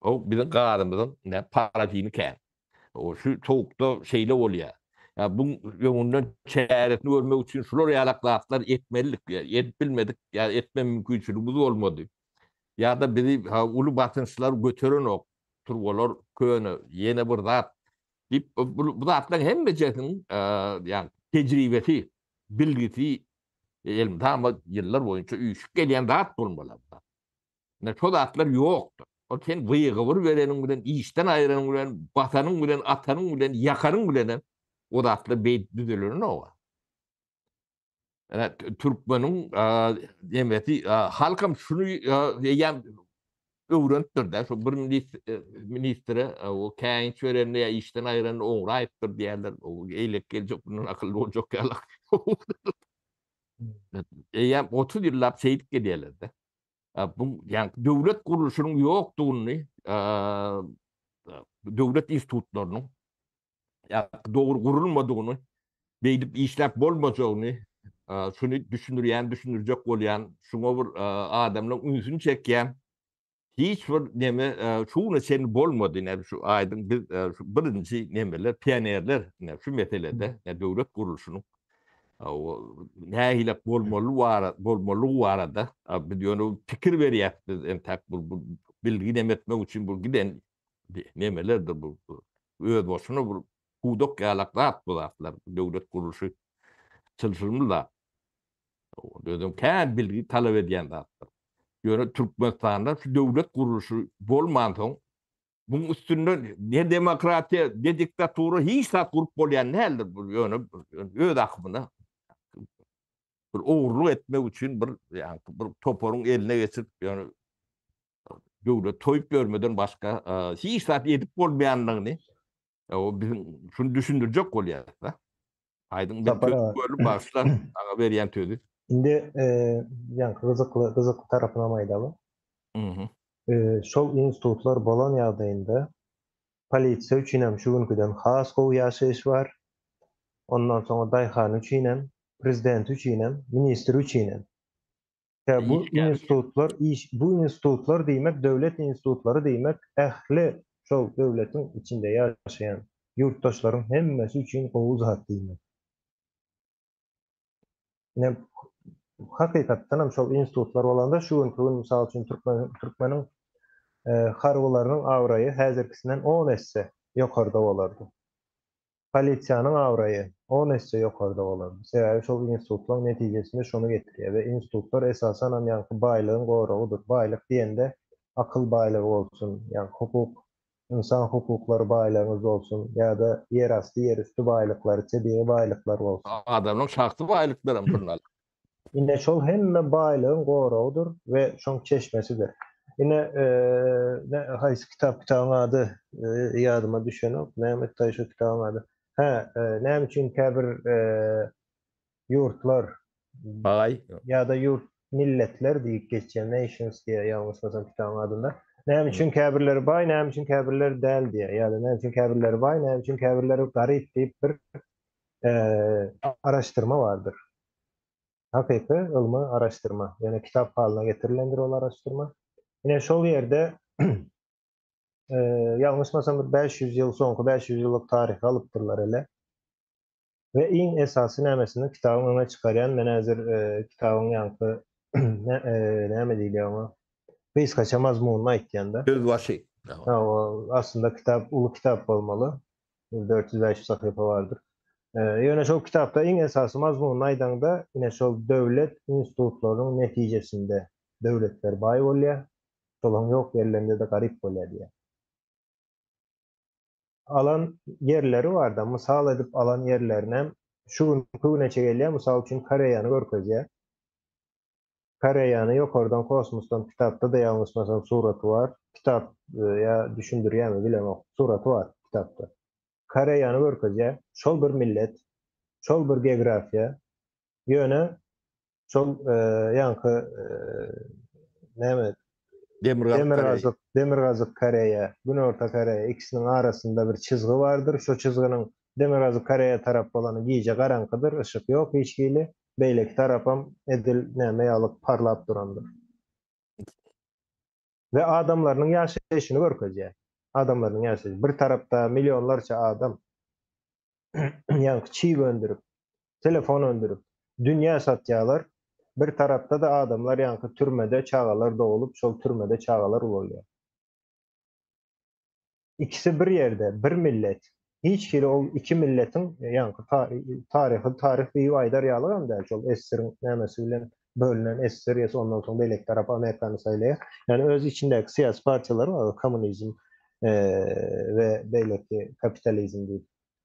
B: O biziň gazymyzyň nä parafini kän. O şu sowukda şeýle bolýar. Ýa bu öňünden çäresini görmek üçin şular ýalak zatlar etmelidik, edip bilmedik, ýa etme mümkinçiligimiz bolmady. Ýa-da bizi uly basynçlar göterenok, turbalar köne, ýene bir zat diýip, bu zatlaryň hemmejesiniň ýagny tejribesi, bilgisi elmydama ýyllar boýunça üýşüp gelýän zat bolmaly. Ine şo zatlar ýokdur. Ol sen gygybyr bereniň bilen, işden aýyranyň bilen, basanyň bilen, atanyň bilen, ýakanyň bilenem o zatlar beýdip düzelenok. Ine türkmeniň nemesi halkam şuny eýýäm öwrenipdir-de, şu bir ministre o käýinç berende ýa işden aýyranda oňraýypdyr diýýärler. O eýlek geljek bundan akylly boljak ýaly. Eýýäm 30 ýyllap şeýdip gelýärler-de. Bu ýa döwlet gurluşynyň ýokdugyny döwlet institutlarynyň ýa dogry gurulmadygyny, beýdip işläp bolmajagyny şuny düşündirýän, düşündirjek bolýan, şuňa bir adamlaryň ünsüni çekýän hiç bir neme şu güne çenli bolmady. Näme şu aýdyň biz şu birinji nemeler, pionerler şu meselede, döwlet gurluşynyň nähili bolmaly bara, bolmalygy barada biz ýöne pikir berýäs biz entäk bu bilgi neme etmek üçin bu giden nemelerdir bu özbaşyna bir pudak ýalak zat bu zatlar döwlet gurluşy çylşyrymly zat. Özem kän bilgi talap edýän zatdyr. Ýöne Türkmenistanda şu döwlet gurluşy bolmansoň Muň üstünde ne demokratiýa, ne diktatura hiç zat gurup bolýan däldir. Bu ýöne öz akymyna bir ogurlyk etmek üçin bir ýa bir toparyň eline geçirip ýöne döwlet toýup ýörmeden başga hiç zat edip bolmaýanlygyny o biziň şuny düşündirjek bolýar-da. Aýdyň bir söz görüp bagyşla saňa berýän sözi.
A: Indi ýaňky gyzykly gyzykly tarapynam aýdaly. Şol institutlar bolan ýagdaýynda polisiýa üçinem şu günküden has gowy ýaşaýyş bar. Ondan soňra daýhan üçinem, prezident üçinem, ministr üçinem. Tä bu institutlar iş bu institutlar diýmek döwlet institutlary diýmek ähli şol döwletiň içinde ýaşaýan ýurtdaşlaryň hemmesi üçin gowy zat diýmek. Ine hakykatdan hem şol institutlar bolanda şu günki gün mysal üçin türkmen türkmeniň harbylarynyň abraýy häzirkisinden on esse ýokarda bolardy. Polisiýanyň abraýy on esse ýokarda bolardy. Sebäbi şol institutlaryň netijesinde şony getirýär we institutlar esasanam ýaňky baýlygyň goragydyr. Baýlyk diýende akyl baýlygy bolsun, ýaňky hukuk, ynsan hukuklary baýlygyňyz bolsun ýa-da ýerasty, ýerüsti baýlyklary, tebigy baýlyklar bolsun.
B: Adamlaryň şahsy baýlyklaram şunda.
A: Ine şol hemme baýlygyň goragydyr we şoň çeşmesidir. Ine ne haýsy kitap kitabyň ady ýadyma düşenok. Nämetdaý şo kitabyň ady. Hä, näme üçin käbir ýurtlar
B: Baý.
A: ýa-da ýurt milletler diýip geçýän nations diýýär ýalňyşmasam kitabyň adynda. Näme üçin käbirleri baý, näme üçin käbirleri däl diýýär. Ýa-da näme üçin käbirleri baý, näme üçin käbirleri garyp diýip bir araşdyrma bardyr. Hakyky ylmy araşdyrma. Ýöne kitap halyna getirilendir ol araşdyrma. Ine şol ýerde ýalňyşmasam bir 500 ýyl soňky 500 ýyllyk taryhy alypdyrlar ele. We iň esasy nämesini kitabyň öňe çykarýan men häzir kitabyň ýaňky näme diýilýär oňa gysgaça mazmunyny aýtýan-da.
B: Sözbaşy.
A: Hawa, aslynda kitap uly kitap bolmaly. 400-500 sahypa bardyr. Ýöne şol kitapda iň esasy mazmunyny aýdaňda, ine şol döwlet institutlarynyň netijesinde döwletler baý bolýar, şolaryň ýok ýerlerinde-de garyp bolýar diýýär. Alan ýerleri bar-da, mysal edip alan ýerlerinem şu günki güneçe gelýär, mysal üçin Koreýany görkezýär. Koreýany ýokardan kosmosdan kitapda-da ýalňyşmasam suraty bar. Kitap ýa düşündirýärmi bilemok. Suraty bar kitapda. Koreýany görkezýär. Şol bir millet, şol bir geografiýa. Ýöne şol ýaňky näme
B: Demirgazyk
A: Demirgazyk Koreýa, Günorta Koreýa ikisiniň arasynda bir çyzgy bardyr. Şo çyzgynyň Demirgazyk Koreýa tarap bolany gije garaňkydyr, yşyk ýok hiç hili. Beýleki tarapam edil näme ýaly parlap durandyr. We adamlarynyň ýaşaýşyny görkezýär. Adamlarynyň ýaşaýşy. Bir tarapda millionlarça adam ýaňky çip öndürip, telefon öndürip, dünýä satýarlar. Bir tarapda-da adamlar ýaňky türmede çagalar dogulup, şol türmede çagalar ulalýar. Ikisi bir ýerde, bir millet. Hiç hili ol iki milletiň ýaňky taryhy taryh diýip aýdar ýalygam däl. Şol SSR-iň nämesi bilen bölünen SSR ýa ondan soň beýleki tarap Amerikany saýlaýar. Ýani öz içindäki syýasy partiýalar bar, kommunizm we beýleki kapitalizm diýip.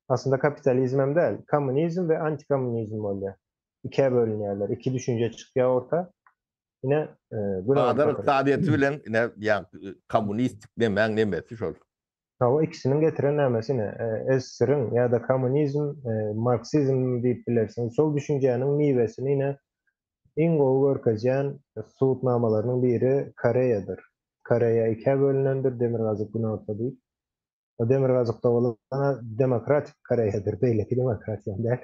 A: Aslynda kapitalizm hem däl, kommunizm we antikommunizm bolýar. Ikä bölünýärler, iki düşünje çykýar orta. Ine,
B: Bazar ykdysadyýeti bilen ine ýa kommunistik nemäň nemesi şol.
A: Hawa, ikisiniň getiren nämesi ine, SSR-iň ýa-da kommunizm, marksizm diýip bilersiň. Şol düşünjäniň miwesini ine iň gowy görkezýän subutnamalarynyň biri Koreýadyr. Koreýa ikä bölünendir, demirgazyk, günorta diýip. O demirgazykda bolan demokratik Koreýadyr, beýleki demokratiýa däl.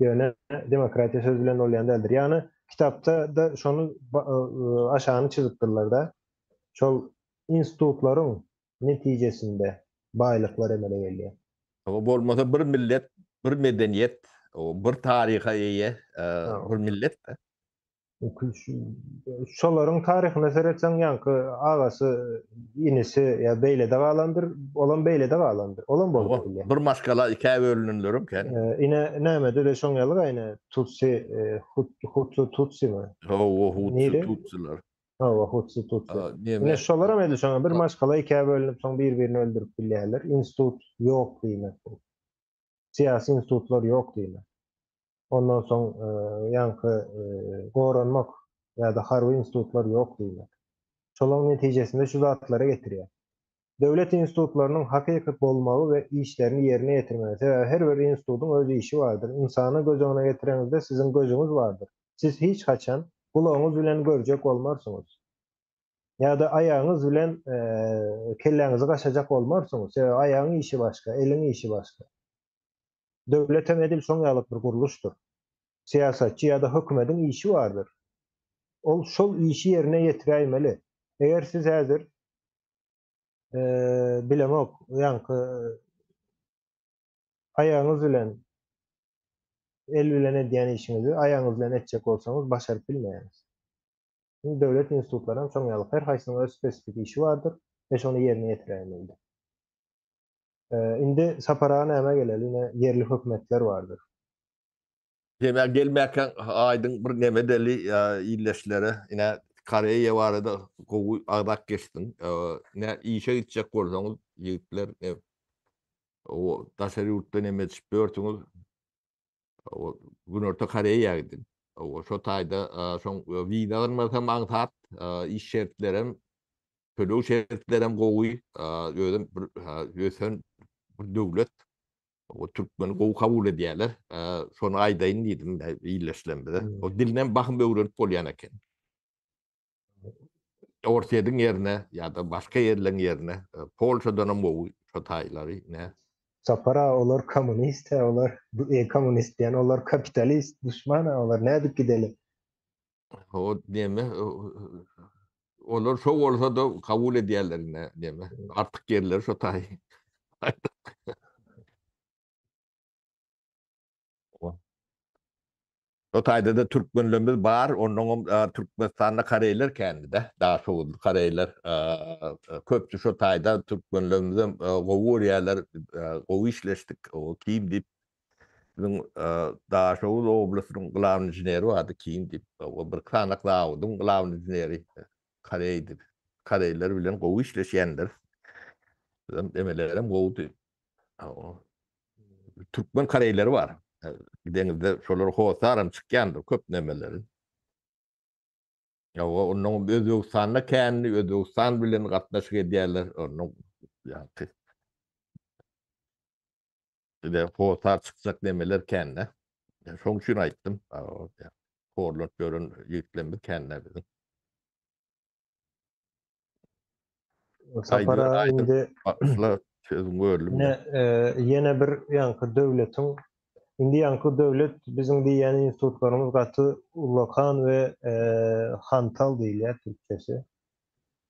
A: Ýöne demokratiýa söz bilen bolýan däldir. Ýagny kitapda-da şony aşagyny çyzypdyrlar-da. Şol institutlaryň netijesinde baýlyklar emele gelýär.
B: O bolmasa bir millet, bir medeniýet, bir taryha eýe bir millet-de.
A: Şolaryň taryhyna seretseň ýaňky agasy, inisi ýa beýlede galandyr, olam beýlede galandyr. Olam bolup
B: bilýär. Bir maşgala ikä bölünenlerem kän.
A: Ine nämede-de şoň ýaly ine Tutsi, Hutsu, Tutsimi?
B: Hawa, Hutsu, Tutsiler.
A: Hawa, Hutsu, Tutsi. Ine şolaram edil şoňa bir maşgala ikä bölünip soň bir-birini öldürip bilýärler. Institut ýok diýmek bu. Syýasy institutlar ýok diýmek. Ondan soň ýaňky goranmak ýa-da harby institutlar ýok diýmek. Şolaryň netijesinde şu zatlara getirýär. Döwlet institutlarynyň hakyky bolmagy we işlerini ýerine ýetirmegi. Sebäbi her bir institutyň öz işi bardyr. Ynsany göz öňüne getireňizde siziň gözüňiz bardyr. Siz hiç haçan gulagyňyz bilen görjek bolmarsyňyz. Ýa-da aýagyňyz bilen kelläňizi gaşajak bolmarsyňyz. Sebäbi aýagyň işi başga, eliň işi başga. Döwlet hem edil şoň ýalyk bir gurluşdyr. Syýasatçy ýa-da hökümediň işi bardyr. Ol şol işi ýerine ýetiräýmeli. Eger siz häzir bilemok, ýaňky aýagyňyz bilen el bilen edýän işiňizi aýagyňyz bilen etjek bolsaňyz başaryp bilmeýäňiz. Indi döwlet institutlary hem şoň ýaly her haýsynyň öz spesifik işi bardyr we şony ýerine ýetiräýmelidir. Indi Sapar aga nämä geleli, ine ýerli hökümetler bardyr.
B: Demä gelmäkäň aýdyň bir neme deli illeşlere ine Koreýa barada gowy agzap geçdiň. Ine işe gitjek bolsaňyz ýigitler o daşary ýurtda neme edişip ýörsüňiz o Günorta Koreýa gidiň. O şo taýda şoň wiza almasam aňsat iş şertlerem Töleg şertlerem gowy, özem bir ösen bir döwlet. O türkmeni gowy kabul edýärler. Şony aýdaýyn diýdim illeşlemde. O dilinem bahym öwrenip bolýan eken. Orsýetiň ýerine ýa-da başga ýerleň ýerine Polşadanam gowy şo taýlary ne.
A: Sapar aga olar kommunist hä olar kommunist diýen olar kapitalist duşman olar nädip gideli.
B: O neme olar şo bolsa-da kabul edýärler ine neme artyk ýerleri şo taý. O taýda-da türkmenlerimiz bar, onnoňam Türkmenistanda koreýler kändi-de, daşoguzly koreýler köpdi şo taýda türkmenlerimizem gowy görýärler, gowy işleşdik, o kim diýip Biziň Daşoguz oblastynyň glawnyý inženeri bardy, Kim diýip. O bir sanak zawodyň glawnyý inženeri koreýdi. Koreýler bilen gowy işleşýändir. Bizem emelerem gowudy. Türkmen koreýleri bar. Gideňizde şolar hossaram çykýandyr köp nemeleri. Ýa onnoň Özbegistanda kändi, Özbegistan bilen gatnaşyk edýärler. Onnoň ýa. Bize hossar çykjak nemeler kände. Şoň üçin aýtdym. Horlanyp ýören ýigitlerimiz kände biziň.
A: Sapar aga indi
B: Başla sözüň böldüm.
A: Ne, e, ýene bir ýaňky döwletiň indi ýaňky döwlet biziň diýýän institutlarymyz gaty ullakan we e, hantal diýilýär türkçesi.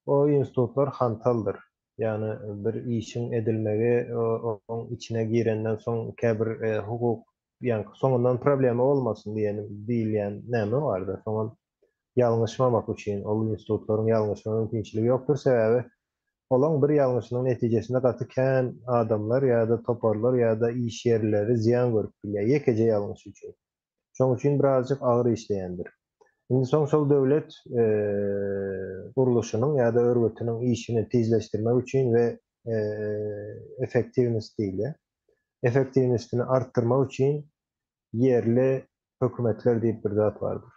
A: O institutlar hantaldyr. Ýagny bir işiň edilmegi oň içine girenden soň käbir e, hukuk ýaňky soňundan problema bolmasyn diýen diýilýän näme barda soňam ýalňyşmamak üçin ol institutlaryň ýalňyşma mümkinçiligi ýokdur sebäbi olaň bir ýalňyşynyň netijesinde gaty kän adamlar ýa-da toparlar ýa-da iş ýerleri zyýan görüp bilýär ýekeje ýalňyş üçin. Şoň üçin birazjyk agyr işleýändir. Indi soň şol döwlet gurluşynyň ýa-da örgütüniň işini tizleşdirmek üçin we effektiwnost diýilýär. Effektiwnostini artdyrmak üçin ýerli hökümetler diýip bir zat bardyr.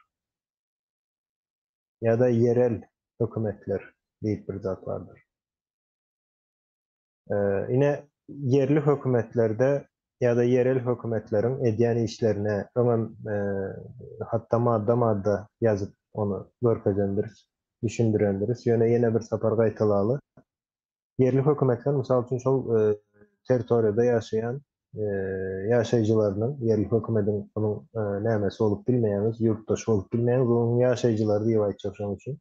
A: Ýa-da ýerel hökümetler diýip bir zat bardyr. Ine, ýerli hökümetlerde ýa-da ýerel hökümetleriň edýän işlerine öňem hatda madda-madda ýazyp ony görkezendiris, düşündirendiris. Ýöne ýene bir sapar gaýtalaly. Ýerli hökümetler, mysal üçin, şol territoriýada ýaşaýan ýaşaýjylarynyň, ýerli hökümediň onuň nämesi bolup bilmeýäňiz, ýurtdaşy bolup bilmeýäňiz, onuň ýaşaýjylary diýip aýtjak şonuň üçin.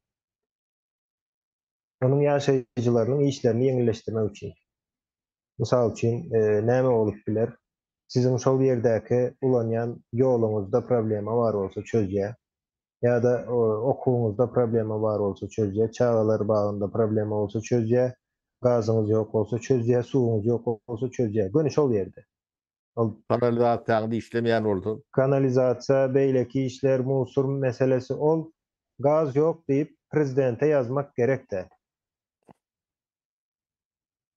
A: Onuň ýaşaýjylarynyň işlerini ýeňilleşdirmek üçin. Mysal üçin, näme bolup biler? Siziň şol ýerdäki ulanýan ýoluňyzda problema bar bolsa çözýär. Ýa-da okuwyňyzda problema bar bolsa çözýär, çagalar bagynda problema bolsa çözýär, gazyňyz ýok bolsa çözýär, suwuňyz ýok bolsa çözýär. Göni şol ýerde.
B: Ol Kanalizasiýaňyz işlemeýän bolsa.
A: Kanalizasiýa, beýleki işler, musur meselesi ol gaz ýok diýip prezidente ýazmak gerek däl.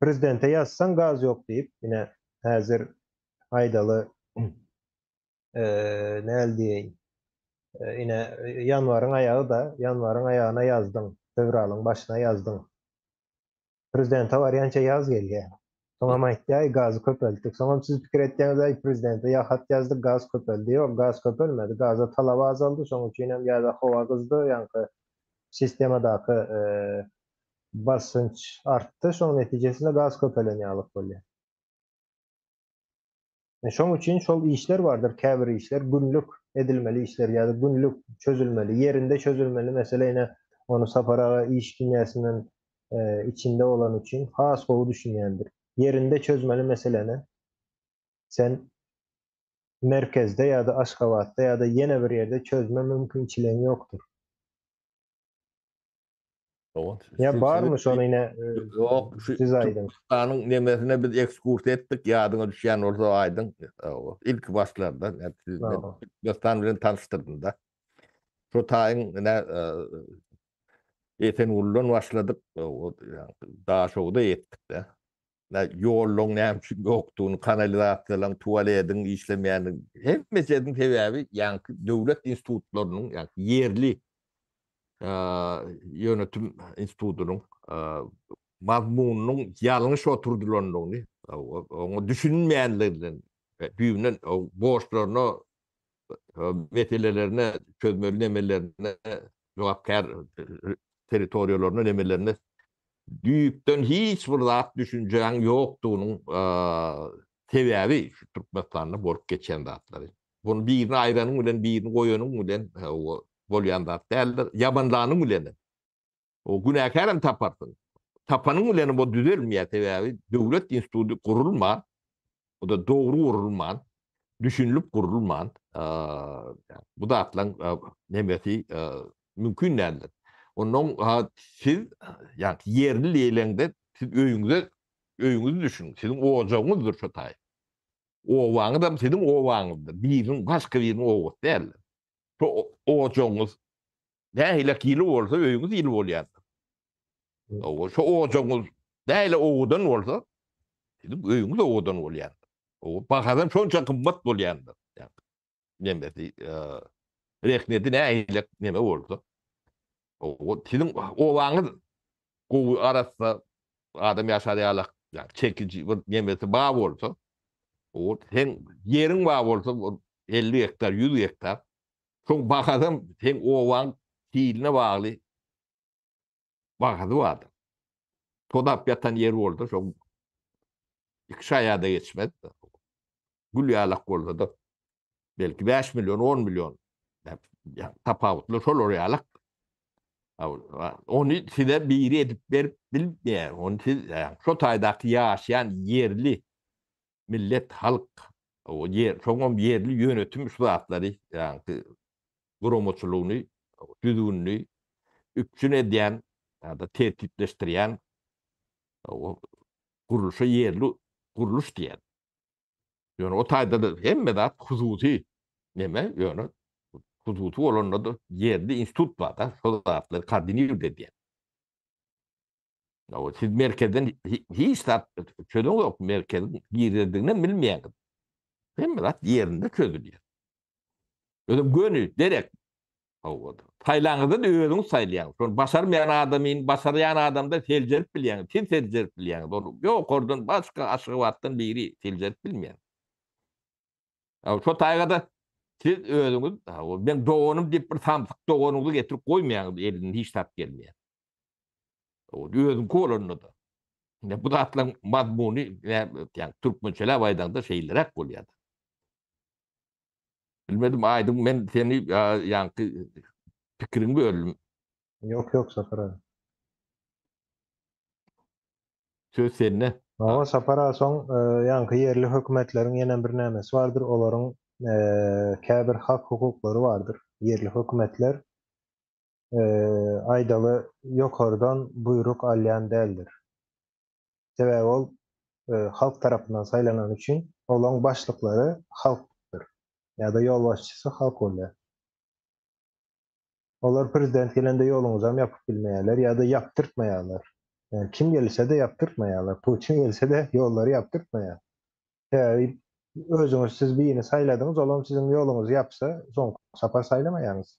A: Prezidente ýazsaň gaz ýok diýip, ine häzir aýdaly näl diýeýin ine ýanwaryň aýagy-da, ýanwaryň aýagyna ýazdyň, fewralyň başyna ýazdyň. Prezidente barýança ýaz gelýär. Soňam aýtýar, gazy köpeltdik. Soňam siz pikir etýäňiz, aý prezidente ýa hat ýazdyk, gaz köpeldi. Ýok, gaz köpelmedi. Gaza talap azaldy, şonuň üçin hem ýa-da howa gyzdy, ýaňky sistemadaky basynç artdy, şonuň netijesinde gaz köpelen ýalyk bolýar. Şoň üçin şol işler bardyr, käbir işler günlük edilmeli işler ýa-da günlük çözülmeli, ýerinde çözülmeli mesele ine ony Sapar aga iş dünýäsinden içinde bolany üçin has gowy düşünýändir. Ýerinde çözmeli meseleni sen merkezde ýa-da Aşgabatda ýa-da ýene bir ýerde çözme mümkinçiligiň ýokdur. Ýa barmy şony ine
B: Ýok, şu
A: siz aýdyň.
B: Türkmenistanyň nemesine biz ekskursiýa etdik, ýadyňa düşýän bolsa aýdyň. Ilki başlarda Türkmenistan bilen tanyşdyrdym-da. Şo taýyň ine Esengulydan başladyk, Daşoguzda ýetdik-de. Ýollaryň näme üçin ýokdugyny, kanalizasiýalaryň, tualediň işlemeýändigini, hemmesiniň sebäbi ýaňky döwlet institutlarynyň, ýaňky ýerli ýönetim institutynyň mazmunynyň ýalňyş oturdylandygyny, oňa düşünmeýänliginden, düýbünden borçlaryna, meselelerine, çözmeli nemelerine, jogapkär territoriýalaryna, nemelerine düýpden hiç bir zat düşünjäň ýokdugynyň sebäbi şu Türkmenistanda bolup geçýän zatlary. Bunu birini aýranyň bilen, birini goýanyň bilen bolýan zat däldir. Ýamanlanyň bilen hem. O günäkär hem taparsyň. Tapanyň bilen hem o düzelmeýär, sebäbi döwlet instituty gurulman, o da dogry gurulman, düşünilip gurulman, bu zatlaryň nemesi mümkin däldir. Ondan siz, ýagny ýerli diýleňde siz öýüňize öýüňizi düşüniň. Siziň ojagyňyzdyr şo taý. Obaňyzam siziň obaňyzdyr. Biriniň başga biriniň obasy däldir. Şo ojagyňyz nähili ýyly bolsa öýüňiz ýyly bolýandyr. Owa, şo ojagyňyz nähili owadan bolsa siziň öýüňiz owadan bolýandyr. Owa, bahasam şonça gymmat bolýandyr. Nemesi, rehneti nähili neme bolsa. Owa, siziň obaňyz gowy, arassa, adam ýaşar ýaly, çekiji bir nemesi bar bolsa. O sen ýeriň bar bolsa 50 gektar, 100 gektar. Şoň bahasam seň obaň hiline bagly bahasy bardyr. Tozap ýatan ýer bolsa şoň iki şaýa-da geçmez. Gül ýalak bolsa-da belki 5 million, 10 million tapawutly şolar ýalak. Ony size biri edip berip bilmeýär. Ony siz şo taýdaky ýaşaýan ýerli millet, halk, o ýer, şoňam ýerli ýönetim şu zatlary, ýagny guramaçylygyny, düzgünini üpjün edýän ýa-da tertipleşdirýän gurluşa ýerli gurluş diýýär. Ýöne o taýda-da hemme zat hususy neme, ýöne hususy bolanda-da ýerli institut bar-da, şol zatlary koordinirowat edýän. Siz merkezden hiç zat çözüňzok, merkeziň girizdigini bilmeýäňiz. Hemme zat ýerinde çözülýär. Özem göni, derek. Saýlaňyzda-da özüňiz saýlaýaňyz. Şony başarmaýan adamyny başarýan adamda seljerip bilýäňiz. Siz seljerip bilýäňiz. Ol ýokardan başga Aşgabatdan biri seljerip bilmeýär. Şo taýgada siz özüňiz, meň doganym diýip bir samsyk doganyňyzy getirip goýmaýaňyz, elinden hiç zat gelmeýär. Özüňki bolanda-da. Bu zatlaryň mazmuny, ýagny türkmençeläp aýdaňda şeýleräk bolýar. Bilmedim Aýdyň men seni ýaňky pikiriňi böldüm.
A: Ýok ýok Sapar aga.
B: Söz sende.
A: Hawa Sapar aga soň ýaňky ýerli hökümetleriň ýenem bir nämesi bardyr olaryň käbir hak hukuklary bardyr. Ýerli hökümetler aýdaly ýokardan buýruk alýan däldir. Sebäbi ol halk tarapyndan saýlanany üçin olaň başlyklary halkdyr ýa-da ýolbaşçysy halk bolýar. Olar prezident gelende ýoluňyzam ýapyp bilmeýärler ýa-da ýapdyrtmaýarlar. Ýagny kim gelse-de ýapdyrtmaýarlar. Putin gelse-de ýollary ýapdyrtmaýar. Sebäbi özüňiz siz birini saýladyňyz, olam siziň ýoluňyzy ýapsa, soňky sapar saýlamaýaňyz.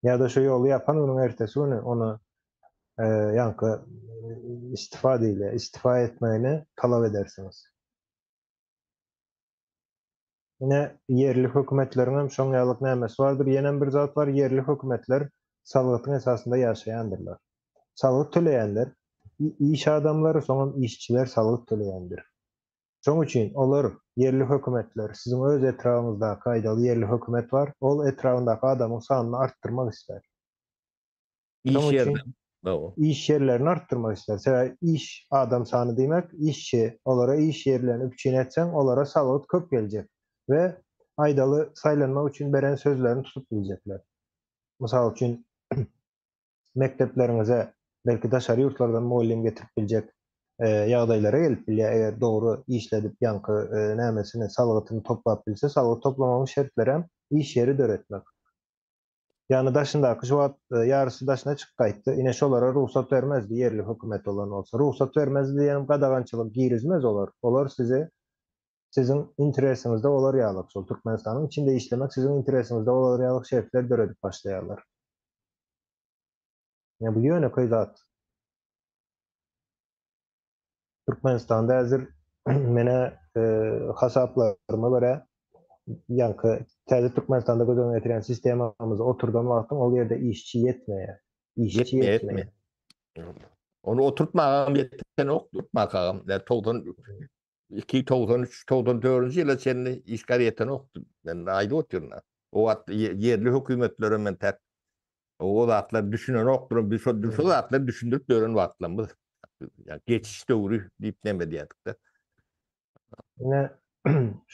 A: Ýa-da şu ýoly ýapan günüň ertesi güni ony ýaňky istifa diýilýär, istifa etmegini talap edersiňiz. Ine, ýerli hökümetleriň hem şoň ýalyk nämesi bardyr. Ýenem bir zat bar, ýerli hökümetler salgytyň esasynda ýaşaýandyrlar. Salgyt töleýänler iş adamlary, soňam işçiler salgyt töleýändir. Şoň üçin olar, ýerli hökümetler, siziň öz etrabyňyzdaky, aýdaly, ýerli hökümet bar, ol etrabyndaky adamyň sanyny artdyrmak islär.
B: Iş
A: Şoň üçin iş ýerlerini artdyrmak islär. Sebäbi iş adam sany diýmek, işçi, olara iş ýerlerini üpjün etseň, olara salgyt köp geljek we aýdaly, saýlanmak üçin beren sözlerini tutup biljekler. Mysal üçin, mekdepleriňize belki daşary ýurtlardan mugallym getirip biljek ýagdaýlara gelip bilýär, eger dogry işledip ýaňky nämesini salgytyny toplap bilse, salgyt toplamagyň şertlerem iş ýeri döretmek. Ýagny daşyndaky şu wagt ýarysy daşyna çykyp gaýtdy, ine şolara rugsat bermezdi ýerli hökümet bolan bolsa. Rugsat bermezdi diýenim gadagançylyk girizmez olar. Olar sizi siziň interesiňizde bolar ýalyk şol Türkmenistanyň içinde işlemek siziň interesiňizde bolar ýalyk şertler döredip başlaýarlar. Ýa bu ýönekeý zat. Türkmenistanda häzir menä hasaplaryma görä ýaňky täze Türkmenistanda göz öňüne getirýän sistemamyzy oturdan wagtyň ol ýerde işçi ýetmeýär. Işçi ýetmeýär.
B: Ony oturtmagam ýetenok, oturtmakagam. 2, 93, 94-nji ýyla çenli işgär ýetenokdy. Men aýdyp otyryn. O wagt ýerli hökümetlere men täk o zatlar düşünenokdyr. Biz şo şo zatlary düşündirip ýören wagtlarymyz. Ýa geçiş döwri diýip näme diýerdik-de.
A: Ine,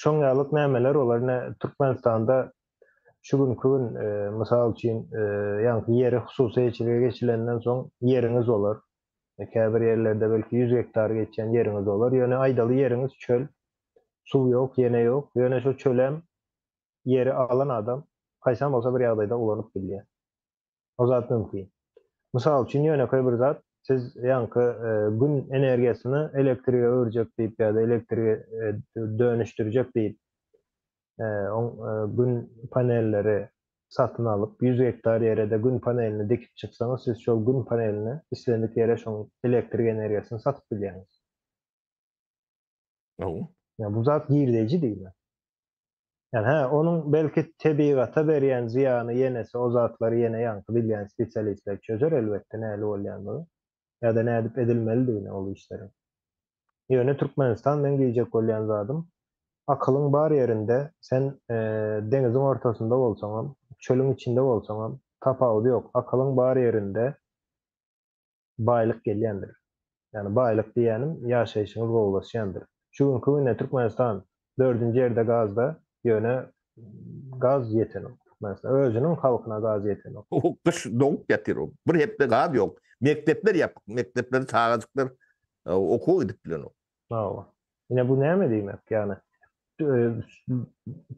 A: şoň ýalyk nämeler olar ine Türkmenistanda şu günki gün mysal üçin ýaňky ýeri hususy eýeçilige geçilenden soň ýeriňiz bolar. Käbir ýerlerde belki 100 gektar geçýän ýeriňiz bolar. Ýöne aýdaly ýeriňiz çöl. Suw ýok, ýene ýok. Ýöne şo çölem ýeri alan adam haýsam bolsa bir ýagdaýda ulanyp bilýär. O zat mümkin. Mysal üçin ýönekeý bir zat, siz ýaňky gün energiýasyny elektrige öwürjek diýip ýa-da elektrige dönüşdirjek diýip oň gün panelleri satyn alyp, 100 gektar ýere-de gün panelini dikip çyksaňyz, siz şol gün panelini islendik ýere şoň elektrik energiýasyny satyp bilýäňiz. Ýa bu zat girdeji diýmek. Ýani hä, onuň belki tebigata berýän zyýany ýenesi o zatlary ýene ýaňky bilýän spesialistler çözer elbetde näli bolýandygy ýa-da nädip edilmelidigini ol işleriň. Ýöne Türkmenistan meň diýjek bolýan zadym akylyň bar ýerinde sen deňiziň ortasynda bolsaňam, çölüň içinde bolsaňam tapawudy ýok akylyň bar ýerinde baýlyk gelýändir. Ýagny baýlyk diýýänim ýaşaýşyňyz gowulaşýandyr. Şu günki günde Türkmenistan dördünji ýerde gazda, ýöne gaz ýetenok Türkmenistan. Özüniň halkyna gaz ýetenok.
B: O gyş doňup ýatyr o. Bir hepde gaz ýok. Mekdepler ýapyk. Mekdeplerde çagajyklar okuwa gidip bilenok.
A: Hawa. Ine bu näme diýmek? Ýagny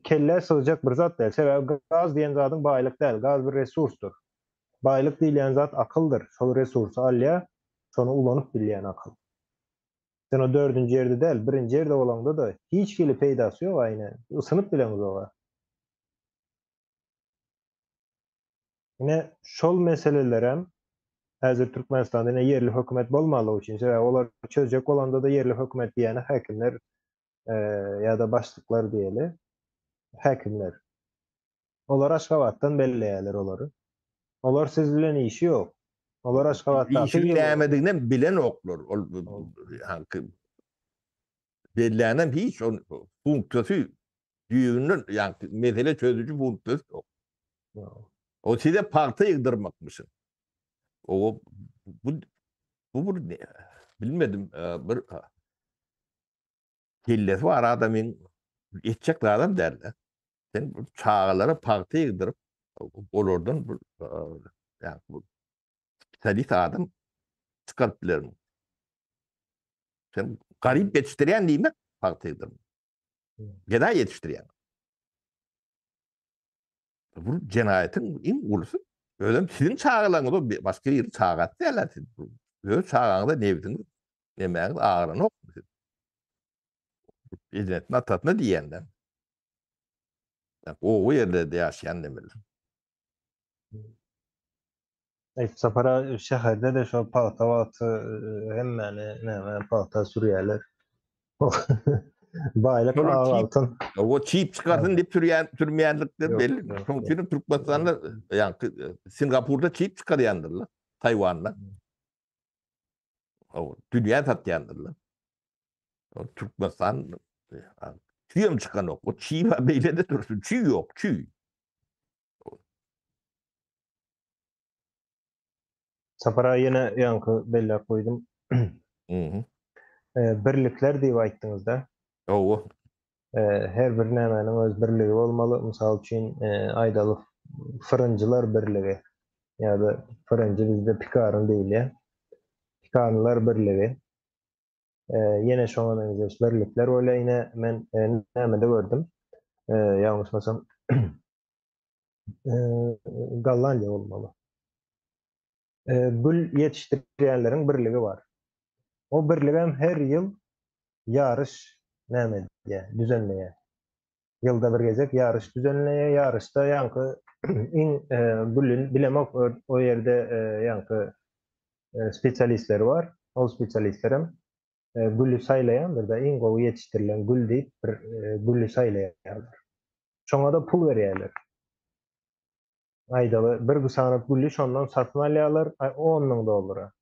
A: kellä sygjak bir zat däl. Sebäbi gaz diýen zadyň baýlyk däl. Gaz bir resursdyr. Baýlyk diýilýän zat akyldyr. Şol resursy alýar, şony ulanyp bilýän akyl. Sen o dördünji ýerde däl, birinji ýerde bolaňda-da hiç hili peýdasy ýok aýna, ysynyp bileňzog-a. Ine, şol meselelerem häzir Türkmenistanda ine ýerli hökümet bolmanlygy üçin, sebäbi olar çözjek bolanda-da ýerli hökümet diýýäni häkimler ýa-da başlyklar diýeli, häkimler. Olar Aşgabatdan belleýärler olary. Olar siz bilen işi ýok. Olar Aşgabatdaky
B: Işiň nämediginem bilenoklar. Ol haňky bellänem hiç ol funksiýasy düýbünden ýaňky mesele çözüji funksiýasy ýok. O size pagta ýygdyrmakmyşyn. O bu bu bir bilmedim bir Kellesi bar adamyň etjek zadam dälde. Sen çagalara pagta ýygdyryp, olardan bir ýa bu spesialist adam çykaryp bilermiň? Sen garyp ýetişdirýän diýmek pagta ýygdyrmak. Gedaý ýetişdirýän. Bu jenaýatyň iň ulusy. Özem siziň çagalaryňyz o başga ýeri çagasy däl siz. Öz çagaňyza nebsiňiz nemäňiz agyranokmy siz? Ejesine atasyna diýenden. Gowy ýerlerde ýaşaýan nemeler.
A: Aýt Sapar aga şäherde-de şo pagta wagty hemmäni näme pagta sürýärler. Baýlyk ak altyn.
B: O çip çykarsyn diýip sürýän sürmeýänlikler belli. Şonuň üçin Türkmenistanda ýa Singapurda çip çykarýandyrlar, Taýwanda. O dünýä satýandyrlar. O Türkmenistan çüýem çykanok. O çiý beýle-de dursun. Çüý ýok, çüý.
A: Sapar aga ýene ýaňky belläp goýdum. Mhm. Birlikler diýip aýtdyňyzda.
B: Hawa.
A: Her bir nämäniň öz birligi bolmaly. Mysal üçin, aýdaly fyrynjylar birligi ýa-da fyrynjy bizde pikaryn diýilýär. Pikarynlar birligi. Ýene şoňa meňzeş birlikler bolýar. Ine men nämede gördüm. Ýalňyşmasam Gollandiýa bolmaly. Gül ýetişdirýänleriň birligi bar. O birligem her ýyl ýaryş näme edýär, düzenleýär. Ýylda bir gezek ýaryş düzenleýär. Ýaryşda ýaňky iň gülün bilemok o ýerde ýaňky spesialistler bar. Ol spesialistlerem güli saýlaýandyr-da, iň gowy ýetişdirilen gül diýip bir güli saýlaýarlar. Şoňa-da pul berýärler. Aýdaly, bir sany güli şondan satyn alýarlar 10 müň dollara.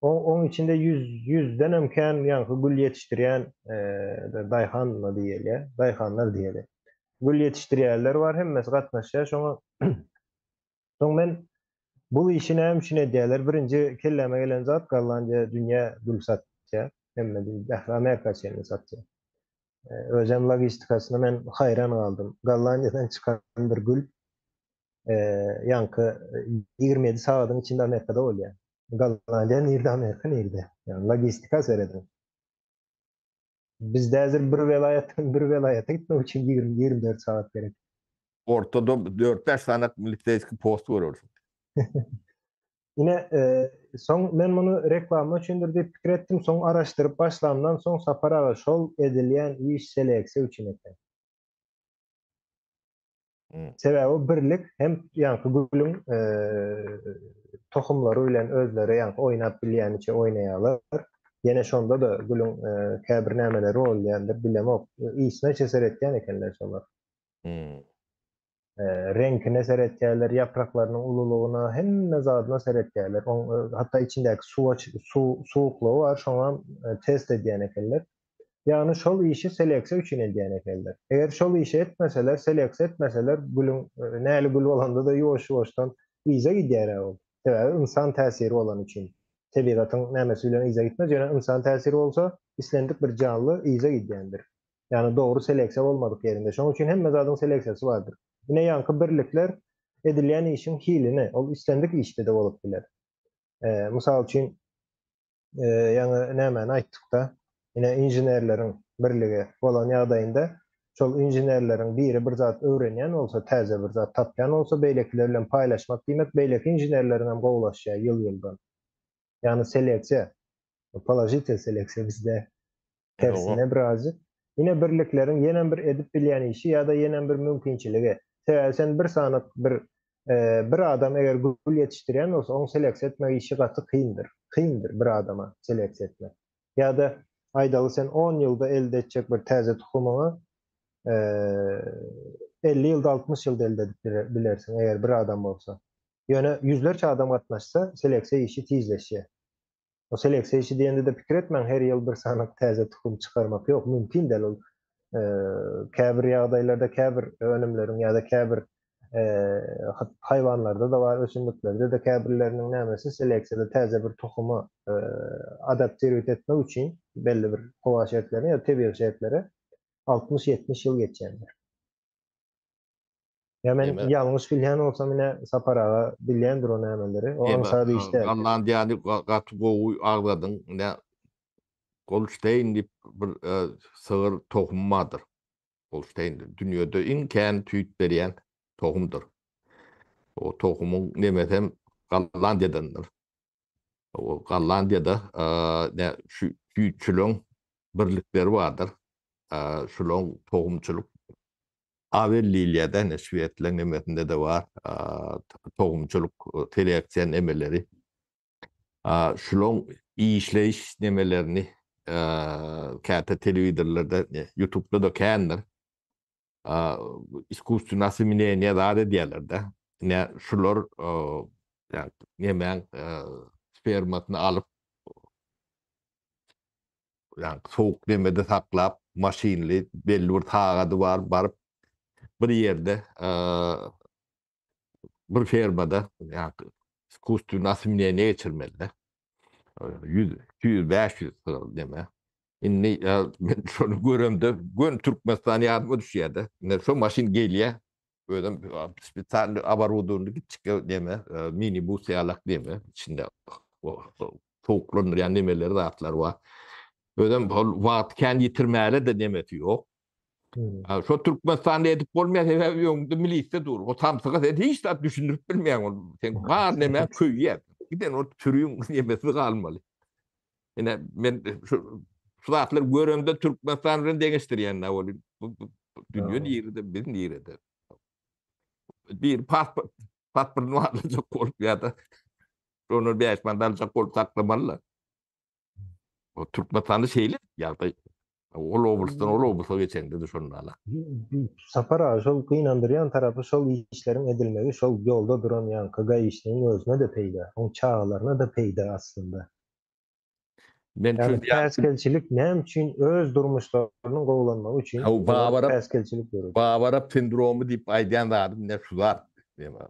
A: Oň içinde ýüz, ýüzdenem kän ýaňky gül ýetişdirýän daýhanmy diýilýär, daýhanlar diýeli. Gül ýetişdirýänler bar, hemmesi gatnaşýar şoňa. Soň men bu işi näme üçin edýärler? Birinji kelläme gelen zat Gollandiýa dünýä gül satýar. Hemme ähli Amerika çenli satýar. Özem logistikasyna men haýran galdym. Gollandiýadan çykan bir gül ýaňky 27 sagadyň içinde Amerikada bolýar. Gollandiýa nirde, Amerika nirde? Ýagny logistika serediň. Bizde häzir bir welaýatdan bir welaýata gitmek üçin 20-24 sagat gerek.
B: Ortada 4-5 sany miliseýski post görersiň.
A: Ine, soň men muny reklama üçindir diýip pikir etdim, soň araşdyryp başlamdan soň Sapar aga şol edilýän iş seleksiýa üçin eken. Sebäbi o birlik hem ýaňky gülüň tohumlary bilen özleri ýaňky oýnap bilýäniçe oýnaýarlar. Ýene şonda-da gülüň käbir nämeleri bolýandyr, bilemok. Ysyna seretýän ekenler şolar.
B: Hmm.
A: Reňkine seretýärler, ýapraklarynyň ululygyna, hemme zadyna seretýärler. Oň hatda içindäki suwa suw suwuklygy bar, şoňam test edýän ekenler. Ýagny şol işi seleksiýa üçin edýän ekenler. Eger şol işi etmeseler, seleksiýa etmeseler, gülüň näli gül bolanda-da ýuwaş-ýuwaşdan yza gidýär-ä ol. Sebäbi ynsan täsiri bolany üçin. Tebigatyň nämesi bilen yza gitmez, ýöne ynsan täsiri bolsa, islendik bir janly yza gidýändir. Ýagny dogry seleksiýa bolmadyk ýerinde. Şonuň üçin hemme zadyň seleksiýasy bardyr. Ine ýaňky birlikler edilýän işiň hilini, ol islendik işde-de bolup biler. Mysal üçin, ýaňy nämäni aýtdykda, ine inženerleriň birligi bolan ýagdaýynda şol inženerleriň biri bir zat öwrenýän bolsa, täze bir zat tapýan bolsa, beýlekiler bilen paýlaşmak diýmek, beýleki inženerleriň hem gowulaşýar ýyl-ýyldan. Ýagny seleksiýa, položitel seleksiýa bizde tersine birazjyk. Ine birlikleriň ýenem bir edip bilýän işi ýa-da ýenem bir mümkinçiligi. Sebäbi sen bir sany bir bir adam eger gül ýetişdirýän bolsa, oň seleksiýa etmek işi gaty kyndyr. Kyndyr bir adama seleksiýa etmek. Ýa-da aýdaly sen on ýylda elde etjek bir täze tohumyňy 50 ýylda 60 ýylda elde edip bilersiň eger bir adam bolsa. Ýöne ýüzlerçe adam gatnaşsa, seleksiýa işi tizleşýär. O seleksiýa işi diýende-de pikir etmäň, her ýyl bir sany täze tohum çykarmak ýok, mümkin däl ol. Käbir ýagdaýlarda käbir önümleriň ýa-da käbir haýwanlarda-da bar, ösümliklerde-de käbirleriniň nämesi seleksiýada täze bir tohumy adaptirowat etmek üçin belli bir howa şertlerine ýa-da tebigy şertlere 60-70 ýyl geçýändir. Ýa men ýalňyş bilýän bolsam ine Sapar aga bilýändir o nämeleri. O aňsat iş däl.
B: Gollandiýany gaty gowy agzadyň. Ine Golşteýn diýip bir sygyr tohumy bardyr. Golşteýn dünýede iň kän süýt berýän tohumdyr. O tohumyň nemesem Gollandiýadandyr. O Gollandiýada ne şu süýtçüleň birlikleri bardyr. Şulaň tohumçylyk Awel diýilýär-de, ine şwedleň nemesinde-de bar, tohumçylyk seleksiýa nemeleri. Şulaň işleýiş nemelerini käte telewizorlarda, ýutubda-da kändir. Iskusstwennýe osemeneniýe zat edýärler-de. Ine şular nemäň spermasyny alyp ýa sowuk demede saklap maşynly belli bir sagady bar baryp bir ýerde bir fermada ýa iskusstwennýe osemeneniýe geçirmeli-de. 100, 200, 500 sygyr deme. Indi men şony göremde gön Türkmenistan ýadyma düşýär-de. Indi şo maşyn gelýär. Özem spesialny oborudowany kiçjik deme, minibus ýalak deme, içinde sowuklandyrýan nemeleri zatlar bar. Özem ol wagt kän ýitirmäge-de nemesi ýok. Şo Türkmenistanda edip bolmaýar, sebäbi öňünde milisiýa dur. O samsyga sen hiç zat düşündirip bilmeýäň ol. Sen bar neme köýýär. Giden ol sürüň nemesi galmaly. Ine men şu şu zatlary göremde Türkmenistan bilen deňeşdirýän da ol. Bu dünýe nirede, biz nirede? Bir pasport pasportyny aljak bolup ýa-da şondan 5 manat aljak bolup saklamaly. O Türkmenistanda şeýle ýagdaý. Ol oblastdan ol oblasta geçende-de şonda ala.
A: Sapar aga şol gynandyrýan tarapy şol işleriň edilmegi şol ýolda duran ýaňky gaişnigiň özüne-de peýda, oň çagalaryna-da peýda aslynda.
B: Men
A: Ýagny päsgelçilik näme üçin öz durmuşlarynyň gowulanmagy üçin olar päsgelçilik döredýär.
B: Babarap sindromy diýip aýdýan zadym ine şu zat.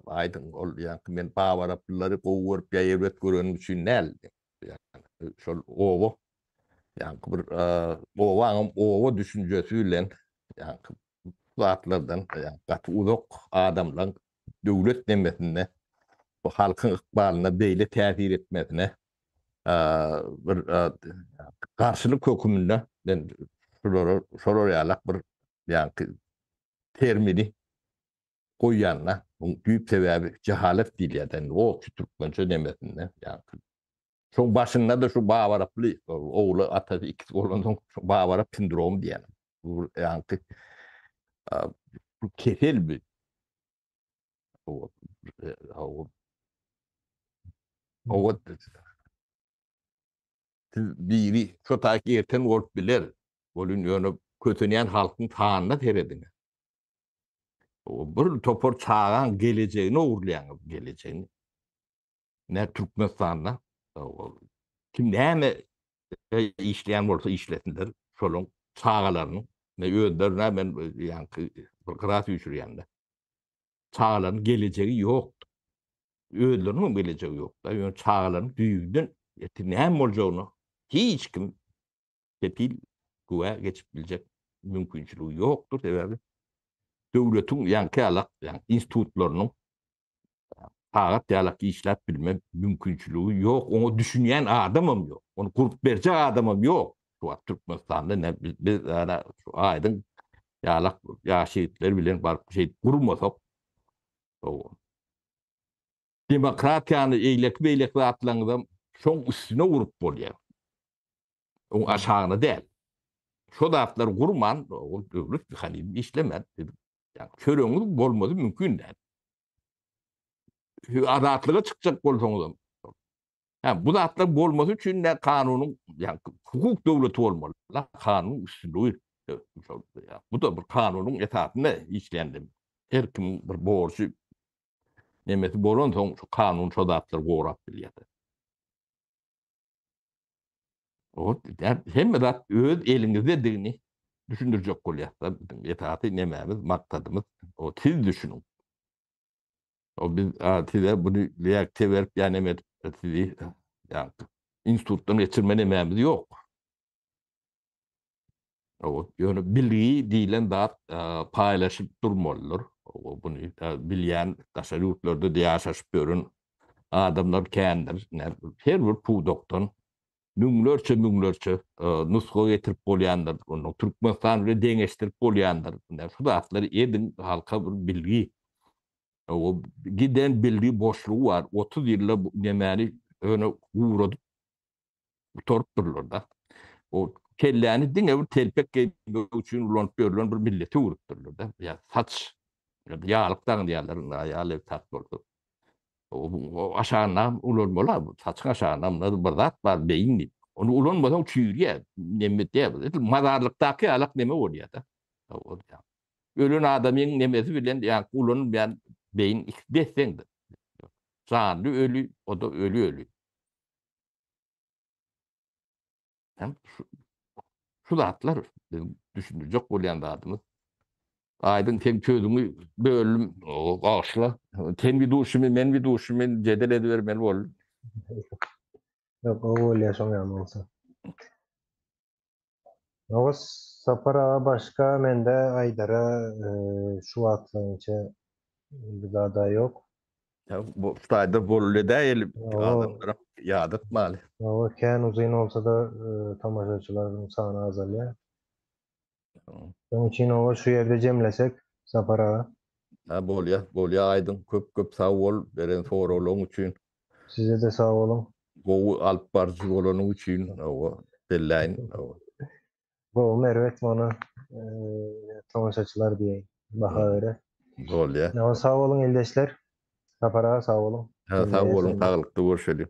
B: Aýdyň ol ýaňky men babaraplylary gowy görüp ýa erbet görenim üçin däl. Şol oba ýaňky bir obaňam oba düşünjesi bilen ýaňky zatlardan gaty uzak adamlaň döwlet nemesinde bu halkyň ykbalyna beýle täsir etmesine bir garşylyk höküminde men şulara şolar ýalak bir ýaňky termini goýýan-da. Muň düýp sebäbi jehalet diýilýär-de indi o şu türkmençe nemesinde ýaňky. Şoň başynda-da şu babaraply ogly atasy ikisi bolansoň şu babarap sindromy diýýän. Bu ýaňky bu kesel bi. Siz biri şo taýk erten bolup biler. Welin ýöne kösenýän halkyň sanyna serediň. O bir topar çagaň gelejegini ogurlaýaňyz, gelejegini. Ne Türkmenistanda kim näme işleýän bolsa işlesinler, şolaň çagalarynyň ne özlerine men ýaňky bir gyra süýşürýän-de. Çagalaryň gelejegi ýok. Özleriniň hem gelejegi ýok. Ýöne çagalaryň düýbünden ertir näme boljagyny hiç kim kepil güwä geçip biljek mümkinçiligi ýokdur. Sebäbi döwletiň ýaňky ýalak ýaňky institutlarynyň sagat ýalak işläp bilme mümkinçiligi ýok. Oňa düşünýän adamam ýok. Ony gurup berjek adamam ýok. Şu wagt Türkmenistanda ne biz, biz ana şu aýdyň ýalak ýaş ýigitler bilen baryp şeýdip gurmasak demokratiýany eýleki-beýleki zatlaryňyzam şoň üstüne gurup bolýar. Oň aşagyna däl. Şo zatlary gurman, ol döwlet mehanizmi işlemez. Ýa çöregiňiz bolmazy mümkin däl. Azatlyga çykjak bolsaňyzam. Hä, bu zatlar bolmasy üçin de kanunyň, ýa hukuk döwleti bolmaly. Kanunyň üstünligi. Bu da bir kanunyň esasynda işleýän demek. Her kimiň bir borjy nemesi bolansoň şu kanun şo zatlary gorap bilýär. Hemme zat öz eliňizdedigini düşündirjek bolýarlar. Biziň esasy nemämiz, maksadymyz o siz düşüniň. O biz size bunu reaksiýa berip ýa neme edip sizi ýa institutdan geçirme nemämiz ýok. O ýöne bilgi diýlen zat paýlaşyp durmalydyr. O buny bilýän daşary ýurtlarda ýaşaşyp ýören adamlar kändir. Her bir pudakdan müňlerçe müňlerçe nusga getirip bolýandyr. Onu Türkmenistan bilen deňeşdirip bolýandyr. Şu zatlary ediň halka bir bilgi. O giden bilgi boşlugy bar. 30 ýylda bu nemäni öne guradyp gutarypdyrlar-da. O kelläni diňe bir telpek geýmek üçin ulanyp ýörlen bir millete öwrüpdirler-de. Ýa saç, ýaglyk daňylýarlar, aýal saç bolsa. O aşagynda ulanmaly, saçyň aşagynda bir zat bar, beýin diýip. Ony ulanmasaň çüýrýär, neme diýär. Edil mazarlykdaky ýalak neme bolýar-da. Ölen adamyň nemesi bilen ýa ulanylmaýan beýin ikisi des-deňdir. Janly öli, o-da öli öli. Hem şu, şu zatlar bizim düşündirjek bolýan zadymyz. Aýdyň sen sözüňi böldüm, bagyşla. Sen bir duşumy, men bir duşumy jedel edibermeli boldum.
A: Ýok, gowy bolýar şoň ýaly bolsa. Oguz Sapar aga başga mende aýdara şu wagtlaryňça bir zada ýok.
B: Bu taýda boldy däl adamlara ýadatmaly.
A: Hawa, kän uzyn bolsa-da tomaşaçylaryň sany azalýar. Şonuň üçin oba şu ýerde jemlesek Sapar aga.
B: Ha bolýa, bolýa Aýdyň köp köp sag bol beren soraglaryň üçin.
A: Size-de sag boluň.
B: Gowy alyp baryjy bolanyň üçin hawa belläýin hawa.
A: Gowy erbet muny tomaşaçylar diýeýin baha berer.
B: Bolýa.
A: Hawa sag boluň ildeşler. Sapar aga sag boluň.
B: Ha sag boluň saglykda görşeliň.